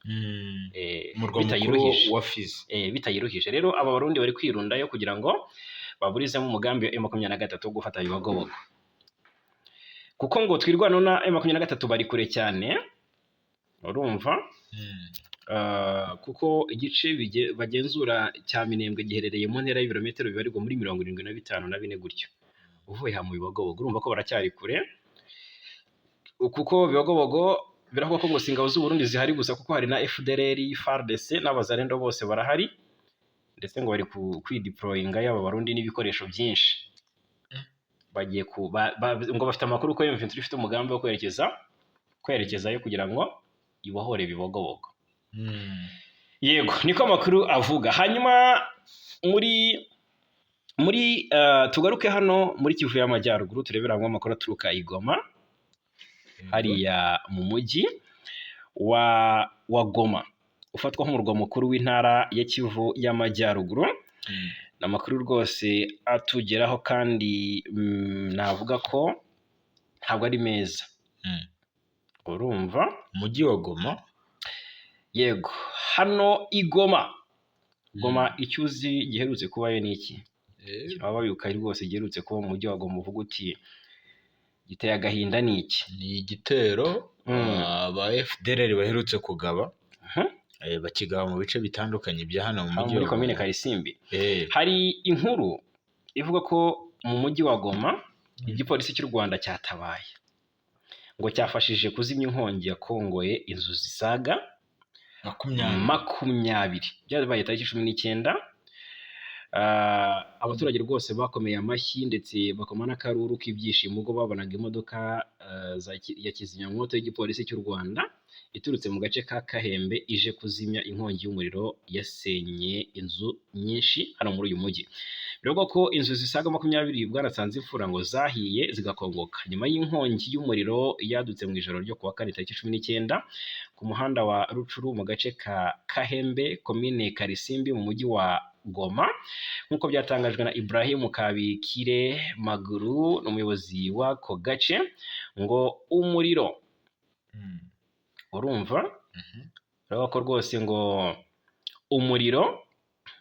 Umurwa mukuru Bitayiruhije. wa Fizi. Bitayiruhije. Rero aba Barundi bari kwirundayo kugira ngo baburizemo umugambi wa M23 wo gufata Bibogobogo. Kuko ngo Twirwaneho na M23 bari kure cyane, urumva? Kuko igice bagenzura cya Minembwe giherereye mu ntera y'ibirometero bibarirwa muri 75 na 4 gutyo, uvuye aha mu Bibogobogo. Urumva ko baracyari kure, kuko Bibogobogo biravugwa ko ngo si ingabo z'u Burundi zihari gusa, kuko hari na FDLR, FARDC n'Abazalendo bose barahari, ndetse ngo bari kwideployinga y'aba Barundi n'ibikoresho byinshi. Bagiye ku ngo bafite amakuru ko M23 ifite umugambi wo kwerekezayo kugira ngo ibohore Bibogobogo. Yego, niko amakuru avuga. Hanyuma muri tugaruke hano muri Kivu y'Amajyaruguru, turebera hamwe amakuru aturuka i Goma, hariya mu mujyi wa Goma ufatwa nk'umurwa mukuru w'intara ya Kivu y'Amajyaruguru. Ni amakuru rwose atugeraho kandi navuga ko ntabwo ari meza. Urumva? Umujyi wa Goma. Yego, hano i Goma. Goma, icyo uzi giherutse kubayo ni iki? Baba babibuka rwose, giherutse kuba mu mujyi wa Goma, uvuga uti giteye agahinda, ni iki? Ni igitero aba FDLR baherutse kugaba, bakigaba mu bice bitandukanye bya hano mu Hano mujyi muri wa komine Goma. Karisimbi. Hari inkuru ivuga ko mu mujyi wa Goma igipolisi cy'u Rwanda cyatabaye, ngo cyafashije kuzimya inkongi yakongoye inzu zisaga 20. 20. Byabaye tariki 19. Abaturage rwose bakomeye amashyi ndetse bakoma n'akaruru k'ibyishimo ubwo babonaga imodoka ya kizimyamwoto y'igipolisi cy'u Rwanda iturutse mu gace ka Kahembe ije kuzimya inkongi y'umuriro yasenye inzu nyinshi hano muri uyu mujyi. Bivugwa ko inzu zisaga 20, Bwana Nsanzimfura, ngo zahiye zigakongoka nyuma y'inkongi y'umuriro yadutse mu ijoro ryo kuwa kane tariki 19 ku muhanda wa Rucuru mu gace ka Kahembe, komine Karisimbi, mu mujyi wa Goma, nk'uko byatangajwe na Ibrahim Kabikire Maguru, ni umuyobozi w'ako gace. Ngo umuriro, urumva, urabona ko rwose ngo umuriro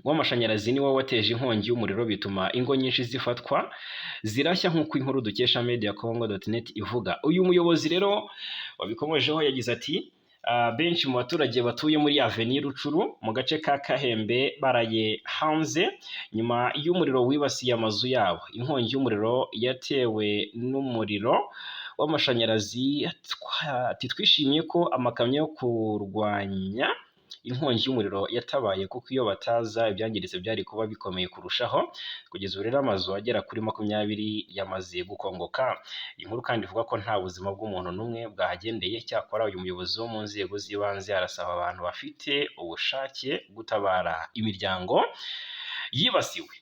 w'amashanyarazi niwo wateje inkongi y'umuriro, bituma ingo nyinshi zifatwa zirashya, nk'uko inkuru dukesha mediacongo.net ivuga. Uyu muyobozi rero wabikomojeho yagize ati: "Benshi mu baturage batuye muri Avenue Rucuru mu gace ka Kahembe baraye hanze nyuma y'umuriro wibasiye amazu yabo. Inkongi y'umuriro yatewe n'umuriro w'amashanyarazi. Twishimiye ko amakamyo yo kurwanya inkongi y'umuriro yatabaye, kuko iyo bataza ibyangiritse byari kuba bikomeye kurushaho. Kugeza ubu rero amazu agera kuri 20 yamaze gukongoka." Iyi nkuru kandi ivuga ko nta buzima bw'umuntu n'umwe bwahagendeye. Cyakora uyu muyobozi wo mu nzego z'ibanze arasaba abantu bafite ubushake gutabara imiryango yibasiwe.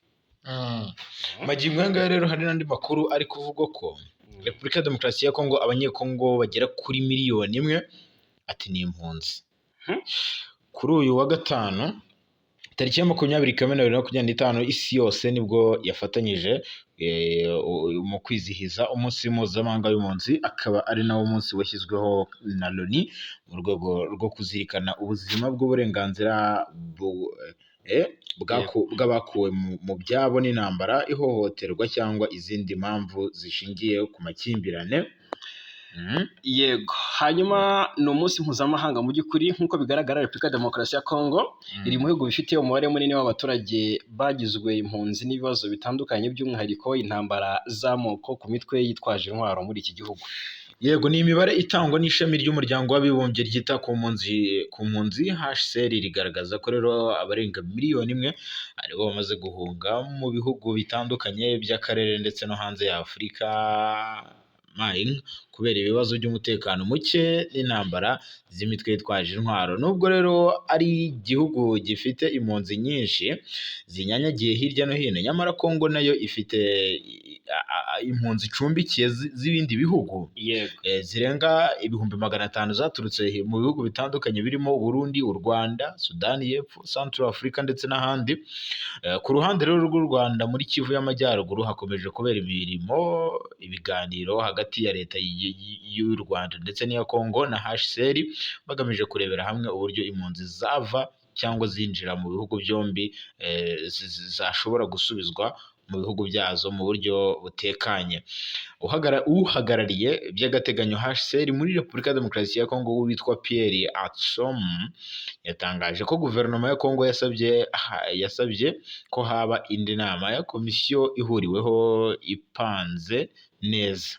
Magingo aya ngaya rero hari n'andi makuru ari kuvugwa ko Repubulika ya Demokarasi ya Kongo, Abanyekongo bagera kuri 1 miliyoni ati ni impunzi. Kuri uyu wa gatanu tariki ya 20 Kamena 2025, isi yose nibwo yafatanyije mu kwizihiza umunsi mpuzamahanga w'impunzi, akaba ari nawo munsi washyizweho na Loni mu rwego rwo kuzirikana ubuzima bw'uburenganzira bw'abakuwe mu byabo n'intambara, ihohoterwa cyangwa izindi mpamvu zishingiye ku makimbirane. Yego, hanyuma ni umunsi mpuzamahanga. Mu by'ukuri, nk'uko bigaragara, Repubulika ya Demokarasi ya Kongo iri mu bihugu bifite umubare munini w'abaturage bagizwe impunzi n'ibibazo bitandukanye, by'umwihariko intambara z'amoko ku mitwe yitwaje intwaro muri iki gihugu. Yego, ni imibare itangwa n'ishami ry'umuryango w'abibumbye ryita ku mpunzi HCR, rigaragaza ko rero abarenga 1 miliyoni aribo bamaze guhunga mu bihugu bitandukanye by'akarere ndetse no hanze ya Afurika Mine, kubera ibibazo by'umutekano muke n'intambara z'imitwe yitwaje intwaro. Nubwo rero ari igihugu gifite impunzi nyinshi zinyanyagiye hirya no hino, nyamara Kongo nayo ifite impunzi icumbikiye z'ibindi bihugu zirenga 500,000 zaturutse mu bihugu bitandukanye birimo Burundi, u Rwanda, Sudani y'Epfo, Central Africa ndetse n'ahandi. Ku ruhande rero rw'u Rwanda, muri Kivu y'Amajyaruguru hakomeje kubera imirimo, ibiganiro hagati ya leta y'u Rwanda ndetse n'iya Kongo na HCR, bagamije kurebera hamwe uburyo impunzi zava cyangwa zinjira mu bihugu byombi zashobora gusubizwa mu bihugu byazo mu buryo butekanye. Uhagarariye by'agateganyo HCR muri Repubulika ya Demokarasi ya Kongo witwa Pierre Atsom yatangaje ko guverinoma ya Kongo yasabye ko haba indi nama ya komisiyo ihuriweho ipanze neza,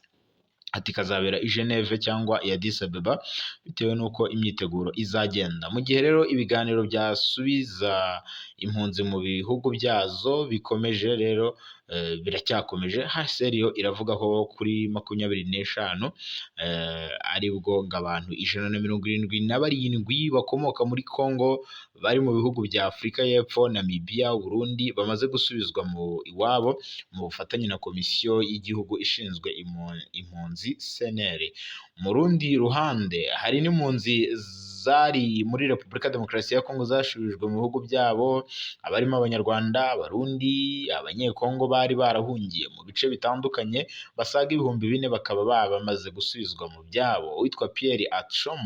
ati ikazabera i Geneve cyangwa i Addis Abeba bitewe n'uko imyiteguro izagenda. Mu gihe rero ibiganiro byasubiza impunzi mu bihugu byazo bikomeje rero, biracyakomeje, HCR yo iravuga ko kuri 25 aribwo ngo abantu 177 bakomoka muri Congo bari mu bihugu bya Afurika y'Epfo, Namibia, Burundi bamaze gusubizwa mu iwabo mu bufatanye na Komisiyo y'Igihugu ishinzwe impunzi CNR. Mu rundi ruhande hari n'impunzi zari muri Repubulika Demokarasi ya Kongo zashubijwe mu bihugu byabo, abarimo Abanyarwanda, Abarundi, Abanyekongo bari barahungiye mu bice bitandukanye basaga 4000 bakaba bamaze gusubizwa mu byabo. Uwitwa Pierre Atchom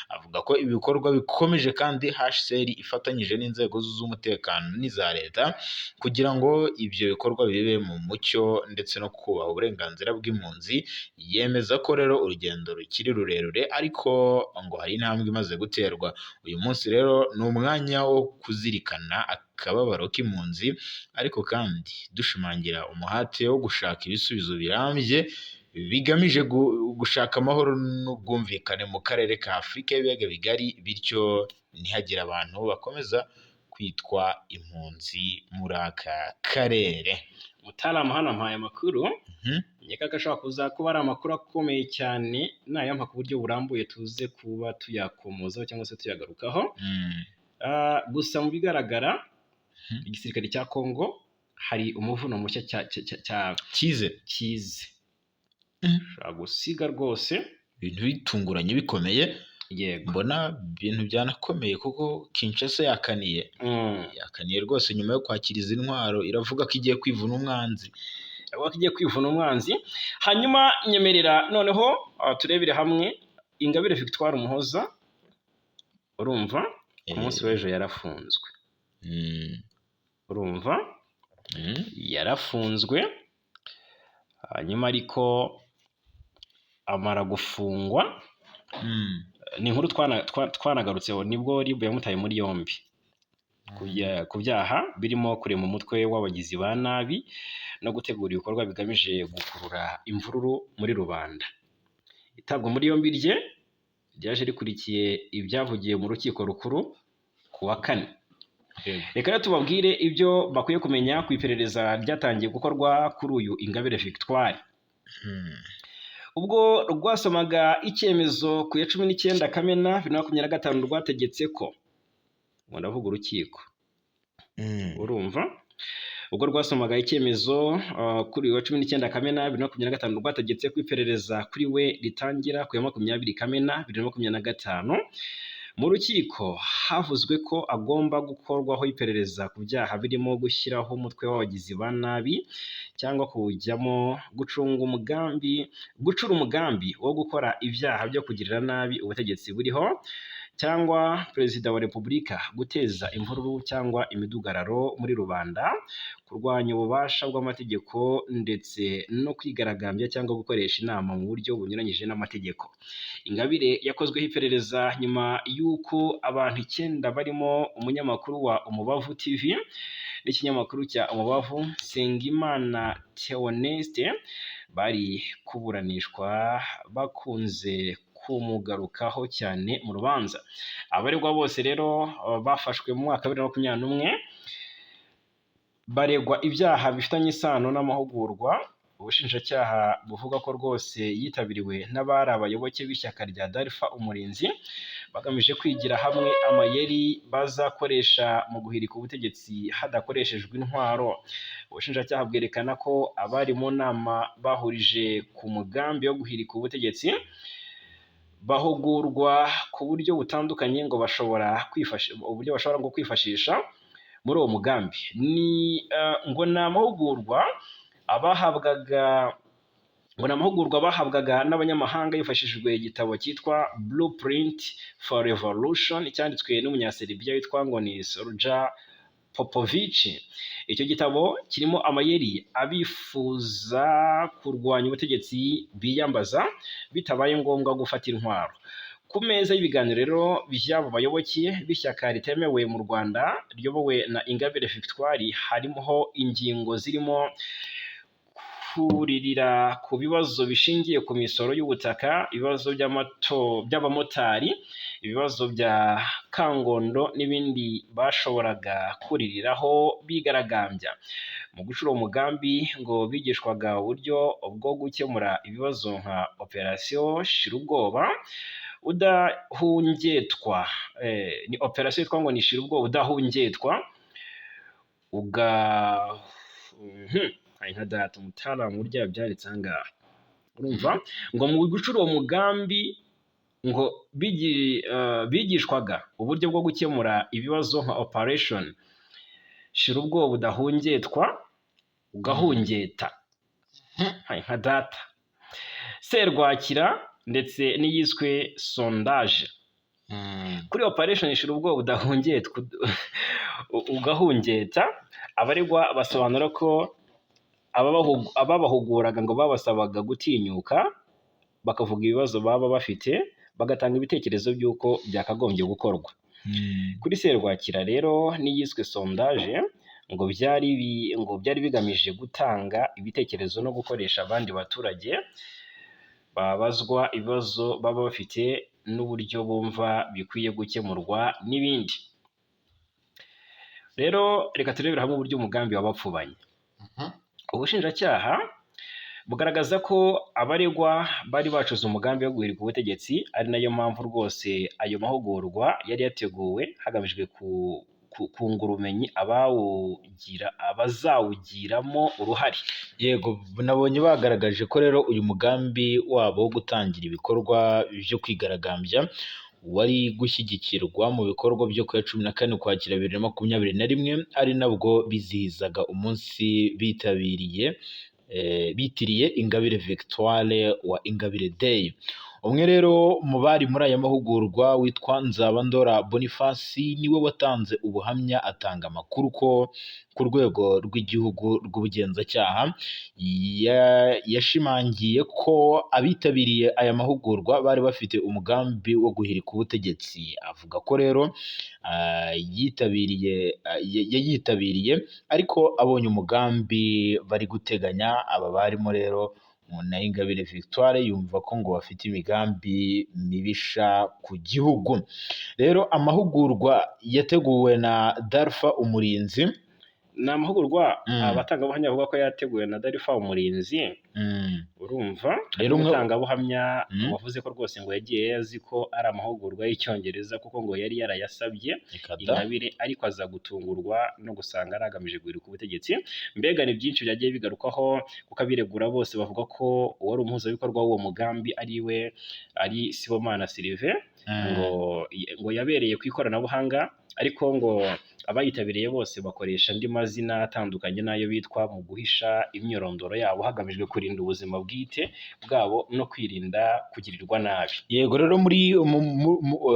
avuga ko ibi bikorwa bikomeje kandi HCR ifatanyije n'inzego z'umutekano n'iza leta kugira ngo ibyo bikorwa bibe mu mucyo ndetse no kubaha uburenganzira bw'impunzi. Yemeza ko rero urugendo rukiri rurerure ariko ngo hari intambwe imaze guterwa. Uyu munsi rero ni umwanya wo kuzirikana akababaro k'impunzi, ariko kandi dushimangira umuhate wo gushaka ibisubizo birambye bigamije gushaka amahoro n'ubwumvikane mu karere ka Afurika y'ibiyaga bigari, bityo ntihagire abantu bakomeza kwitwa impunzi muri aka karere. Mutaramu hano ampaye amakuru, nkeka ko ashobora kuza kuba ari amakuru akomeye cyane, nayampa ku buryo burambuye tuze kuba tuyakomozaho cyangwa se tuyagarukaho. Gusa mu bigaragara igisirikare cya Kongo hari umuvuno mushya cya Kize kize ushobora gusiga rwose ibintu bitunguranye bikomeye. Yego. Mbona ibintu byanakomeye kuko Kinshasa yakaniye, yakaniye rwose nyuma yo kwakira izi ntwaro, iravuga ko igiye kwivuna umwanzi. Avuga ko igiye kwivuna umwanzi. Hanyuma nyemerera noneho turebere hamwe Ingabire Victoire Umuhoza, urumva ku munsi w'ejo yarafunzwe. Urumva yarafunzwe, hanyuma ariko amara gufungwa, ni inkuru twanagarutseho, nibwo RIB yamutaye muri yombi ku byaha birimo kurema umutwe w'abagizi ba nabi no gutegura ibikorwa bigamije gukurura imvururu muri rubanda. Itabwa muri yombi rye ryaje rikurikiye ibyavugiye mu rukiko rukuru ku wa kane. Reka rero tubabwire ibyo bakwiye kumenya ku iperereza ryatangiye gukorwa kuri uyu Ingabire Victoire. Ubwo rwasomaga icyemezo ku ya 19 Kamena 2025, rwategetse ko, ngo ndavuga urukiko, urumva ubwo rwasomaga icyemezo kuri uyu wa 19 Kamena 2025, rwategetse ko iperereza kuri we ritangira ku ya 20 Kamena 2025. Mu rukiko havuzwe ko agomba gukorwaho iperereza ku byaha birimo gushyiraho umutwe w'abagizi ba nabi cyangwa kuwujyamo, gucunga umugambi, gucura umugambi wo gukora ibyaha byo kugirira nabi ubutegetsi buriho cyangwa Perezida wa Repubulika, guteza imvururu cyangwa imidugararo muri rubanda, kurwanya ububasha bw'amategeko ndetse no kwigaragambya cyangwa gukoresha inama mu buryo bunyuranyije n'amategeko. Ingabire yakozweho iperereza nyuma y'uko abantu 9 barimo umunyamakuru wa Umubavu TV n'ikinyamakuru cya Umubavu, Nsengimana Theoneste, bari kuburanishwa bakunze kumugarukaho cyane mu rubanza. Abaregwa bose rero bafashwe mu mwaka wa 2021, baregwa ibyaha bifitanye isano n'amahugurwa ubushinjacyaha buvuga ko rwose yitabiriwe n'abari abayoboke b'ishyaka rya Dalfa Umurinzi, bagamije kwigira hamwe amayeri bazakoresha mu guhirika ubutegetsi hadakoreshejwe intwaro. Ubushinjacyaha bwerekana ko abari mu nama bahurije ku mugambi wo guhirika ubutegetsi, bahugurwa ku buryo butandukanye ngo bashobora kwifashisha, uburyo bashobora ngo kwifashisha muri uwo mugambi. Ni ngo ni amahugurwa abahabwaga, ngo ni amahugurwa bahabwaga n'abanyamahanga hifashishijwe igitabo cyitwa Blueprint for Revolution cyanditswe n'umunyaserbia witwa ngo ni Solja Popovic. Icyo gitabo kirimo amayeri abifuza kurwanya ubutegetsi biyambaza bitabaye ngombwa gufata intwaro. Ku meza y'ibiganiro rero by'abo bayoboke b'ishyaka ritemewe mu Rwanda riyobowe na Ingabire Victoire, harimo ingingo zirimo kuririra ku bibazo bishingiye ku misoro y'ubutaka, ibibazo by'abamotari, ibibazo bya Kangondo n'ibindi bashoboraga kuririraho bigaragambya. Mu gucura uwo mugambi ngo bigishwaga uburyo bwo gukemura ibibazo nka operasiyo Shirubwoba udahungetwa, ni operasiyo yitwa ngo ni Shirubwoba udahungetwa, uga nka data umutaramu burya yabyanditse aha ngaha. Urumva ngo mu gucura uwo mugambi Ngo bigishwaga uburyo bwo gukemura ibibazo nka Operation Shira Ubwoba Udahungetwa Ugahungeta nka data, Serwakira, ndetse n'iyiswe Sondage. Kuri Operation Shira Ubwoba Udahungetwa Ugahungeta, abaregwa basobanura ko ababahuguraga ngo babasabaga gutinyuka bakavuga ibibazo baba bafite, bagatanga ibitekerezo by'uko byakagombye gukorwa. Kuri Serwakira rero n'iyiswe Sondage, ngo byari bigamije gutanga ibitekerezo no gukoresha abandi baturage babazwa ibibazo baba bafite n'uburyo bumva bikwiye gukemurwa n'ibindi. Rero reka turebere hamwe uburyo umugambi wabapfubanye. Ubushinjacyaha bugaragaza ko abaregwa bari bacuze umugambi wo guhirika ubutegetsi, ari nayo mpamvu rwose ayo mahugurwa yari yateguwe hagamijwe kungura ubumenyi abawugira abazawugiramo uruhare. Yego, nabonye bagaragaje ko rero uyu mugambi wabo wo gutangira ibikorwa byo kwigaragambya wari gushyigikirwa mu bikorwa byo ku ya 14 Ukwakira 2021, ari nabwo bizihizaga umunsi bitabiriye bitiriye Ingabire Victoire wa Ingabire Day. Umwe rero mu bari muri aya mahugurwa witwa Nzabandora Boniface niwe watanze ubuhamya, atanga amakuru ko ku rwego rw'igihugu rw'ubugenzacyaha yashimangiye ko abitabiriye aya mahugurwa bari bafite umugambi wo guhirika ubutegetsi. Avuga ko rero yitabiriye yayitabiriye ariko abonye umugambi bari guteganya aba barimo rero na Ingabire Victoire, yumva ko ngo bafite imigambi mibisha ku gihugu. Rero amahugurwa yateguwe na Dalfa Umurinzi. Ni amahugurwa abatangabuhamya bavuga ko yateguwe na Dalfa Umurinzi. Urumva Rero umutangabuhamya wavuze ko rwose ngo yagiye azi ko ari amahugurwa y'Icyongereza, kuko ngo yari yarayasabye Reka da. Ingabire, ariko aza gutungurwa no gusanga ari agamije guhirika ubutegetsi. Mbega ni byinshi byagiye bigarukwaho, kuko abiregura bose bavuga ko uwari umuhuzabikorwa w'uwo mugambi ari we ari Sibomana Sylvain. Ngo yabereye ku ikoranabuhanga, ariko ngo abayitabiriye bose bakoresha andi mazina atandukanye n'ayo bitwa mu guhisha imyirondoro yabo, hagamijwe kurinda ubuzima bwite bwabo no kwirinda kugirirwa nabi. Yego, rero muri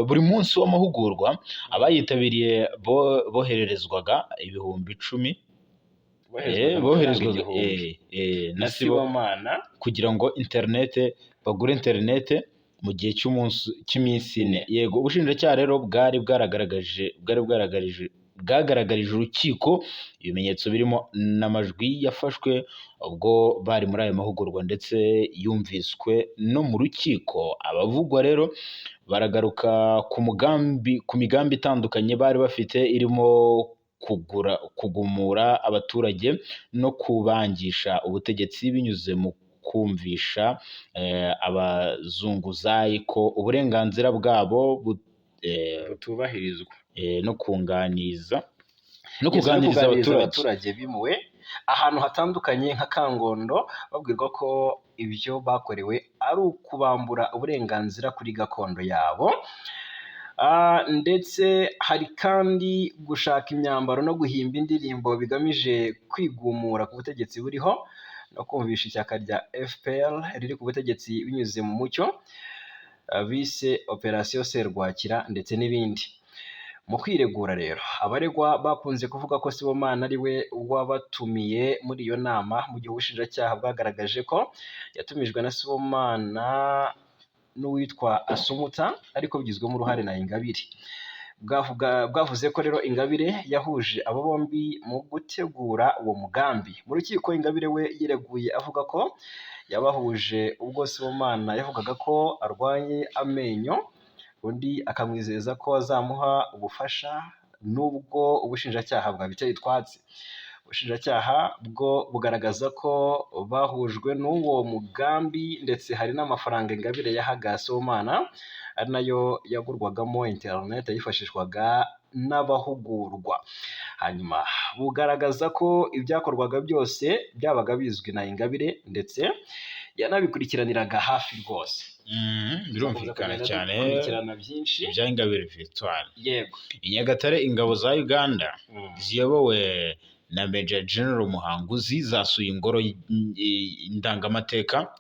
buri munsi w'amahugurwa abayitabiriye bohererezwaga 10,000. Boherezwaga Boherezwaga amafaranga 1000 na na Sibo Sibomana kugira ngo internet bagure internet mu gihe cy'umunsi cy'iminsi 4. Yego, ubushinjacyaha rero bwari bwaragaragaje bwari bwaragarije bwagaragarije urukiko ibimenyetso birimo n'amajwi yafashwe ubwo bari muri ayo mahugurwa, ndetse yumviswe no mu rukiko. Abavugwa rero baragaruka ku migambi itandukanye bari bafite, irimo kugura kugumura abaturage no kubangisha ubutegetsi binyuze mu kumvisha abazunguzayi ko uburenganzira bwabo butubahirizwa no kunganiza no Ndetse no kuganiriza kuganiriza abaturage. Abaturage bimuwe ahantu hatandukanye nka Kangondo, babwirwa ko ibyo bakorewe ari ukubambura uburenganzira kuri gakondo yabo. Ndetse hari kandi gushaka imyambaro no guhimba indirimbo bigamije kwigumura ku butegetsi buriho no kumvisha ishyaka rya FPR riri ku butegetsi binyuze mu mucyo, bise Operation Serwakira, ndetse n'ibindi. Mu kwiregura rero, abaregwa bakunze kuvuga ko Sibomana ari we wabatumiye muri iyo nama, mu gihe ubushinjacyaha bwagaragaje ko yatumijwe na Sibomana n'uwitwa Asumuta, ariko bigizwemo uruhare na Ingabire. Bwavuze ko rero Ingabire yahuje abo bombi mu gutegura uwo mugambi. Mu rukiko, Ingabire we yireguye avuga ko yabahuje ubwo Sibomana yavugaga ko arwaye amenyo, undi akamwizeza ko azamuha ubufasha, nubwo ubushinjacyaha bwabiteye utwatsi. Ubushinjacyaha bwo bugaragaza ko bahujwe n'uwo mugambi, ndetse hari n'amafaranga Ingabire yahaga Sibomana, ari nayo yagurwagamo internet yifashishwaga n'abahugurwa. Hanyuma bugaragaza ko ibyakorwaga byose byabaga bizwi na Ingabire, ndetse Yanabikurikiraniraga hafi rwose. Birumvikana Tuzakomeza cyane. Dukurikirana byinshi. Ibya Ingabire Victoire. Yego. I Nyagatare, ingabo za Uganda ziyobowe na Major General Muhanguzi zasuye ingoro ndangamateka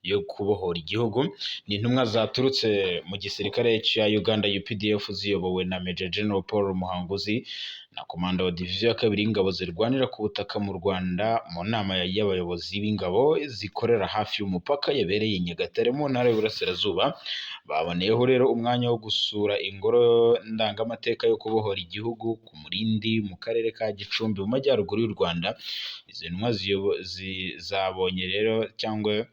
yo kubohora igihugu. Ni intumwa zaturutse mu gisirikare cya Uganda UPDF ziyobowe na Major General Paul Muhanguzi na komanda wa diviziyo ya kabiri y'ingabo zirwanira ku butaka mu Rwanda, mu nama y'abayobozi b'ingabo zikorera hafi y'umupaka yabereye i Nyagatare mu ntara y'Uburasirazuba. Baboneyeho rero umwanya wo gusura ingoro ndangamateka yo kubohora igihugu ku Murindi mu karere ka Gicumbi mu majyaruguru y'u Rwanda. Izi ntumwa zabonye rero cyangwa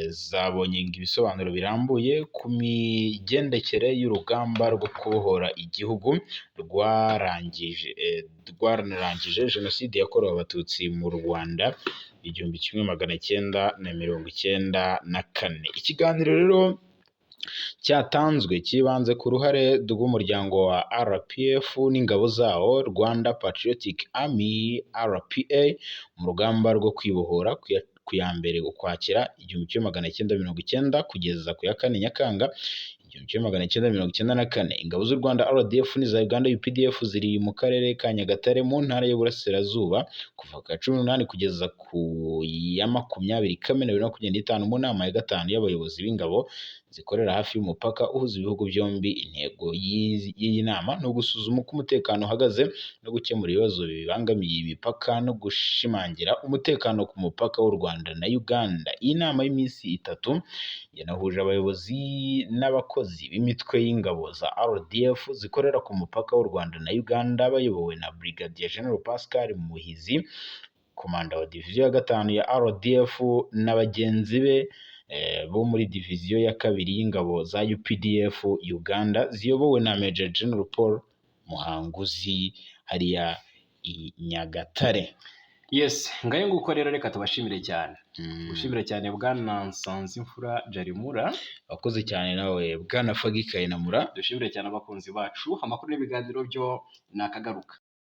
zabonye ibisobanuro birambuye ku migendekere y'urugamba rwo kubohora igihugu rwanarangije jenoside yakorewe Abatutsi mu Rwanda 1994. Ikiganiro rero cyatanzwe cyibanze ku ruhare rw'umuryango wa RPF n'ingabo zawo, Rwanda Patriotic Army RPA, mu rugamba rwo kwibohora ku ya 1 Ukwakira 1990 kugeza ku ya 4 Nyakanga 1994. Ingabo z'u Rwanda RDF n'iza Uganda UPDF ziri mu karere ka Nyagatare mu ntara y'Uburasirazuba kuva ku ya 18 kugeza ku ya 20 Kamena 2025 mu nama ya gatanu y'abayobozi b'ingabo zikorera hafi y'umupaka uhuza ibihugu byombi. Intego y'iyi nama ni ugusuzuma uko umutekano uhagaze no gukemura ibibazo bibangamiye imipaka no gushimangira umutekano ku mupaka w'u Rwanda na Uganda. Iyi nama y'iminsi 3 yanahuje abayobozi n'abakozi b'imitwe y'ingabo za RDF zikorera ku mupaka w'u Rwanda na Uganda bayobowe na Brigadier General Pascal Muhizi, komanda wa diviziyo ya gatanu ya RDF, na bagenzi be bo muri diviziyo ya kabiri y'ingabo za UPDF Uganda ziyobowe na Major General Paul Muhanguzi hariya i Nyagatare. Yes, ngayo nguko rero, reka tubashimire cyane. Gushimire cyane Bwana Nsanzimfura Jarimura. Wakoze cyane nawe, Bwana Fagi Kayinamura. Dushimire cyane abakunzi bacu. Amakuru n'ibiganiro byo nakagaruka.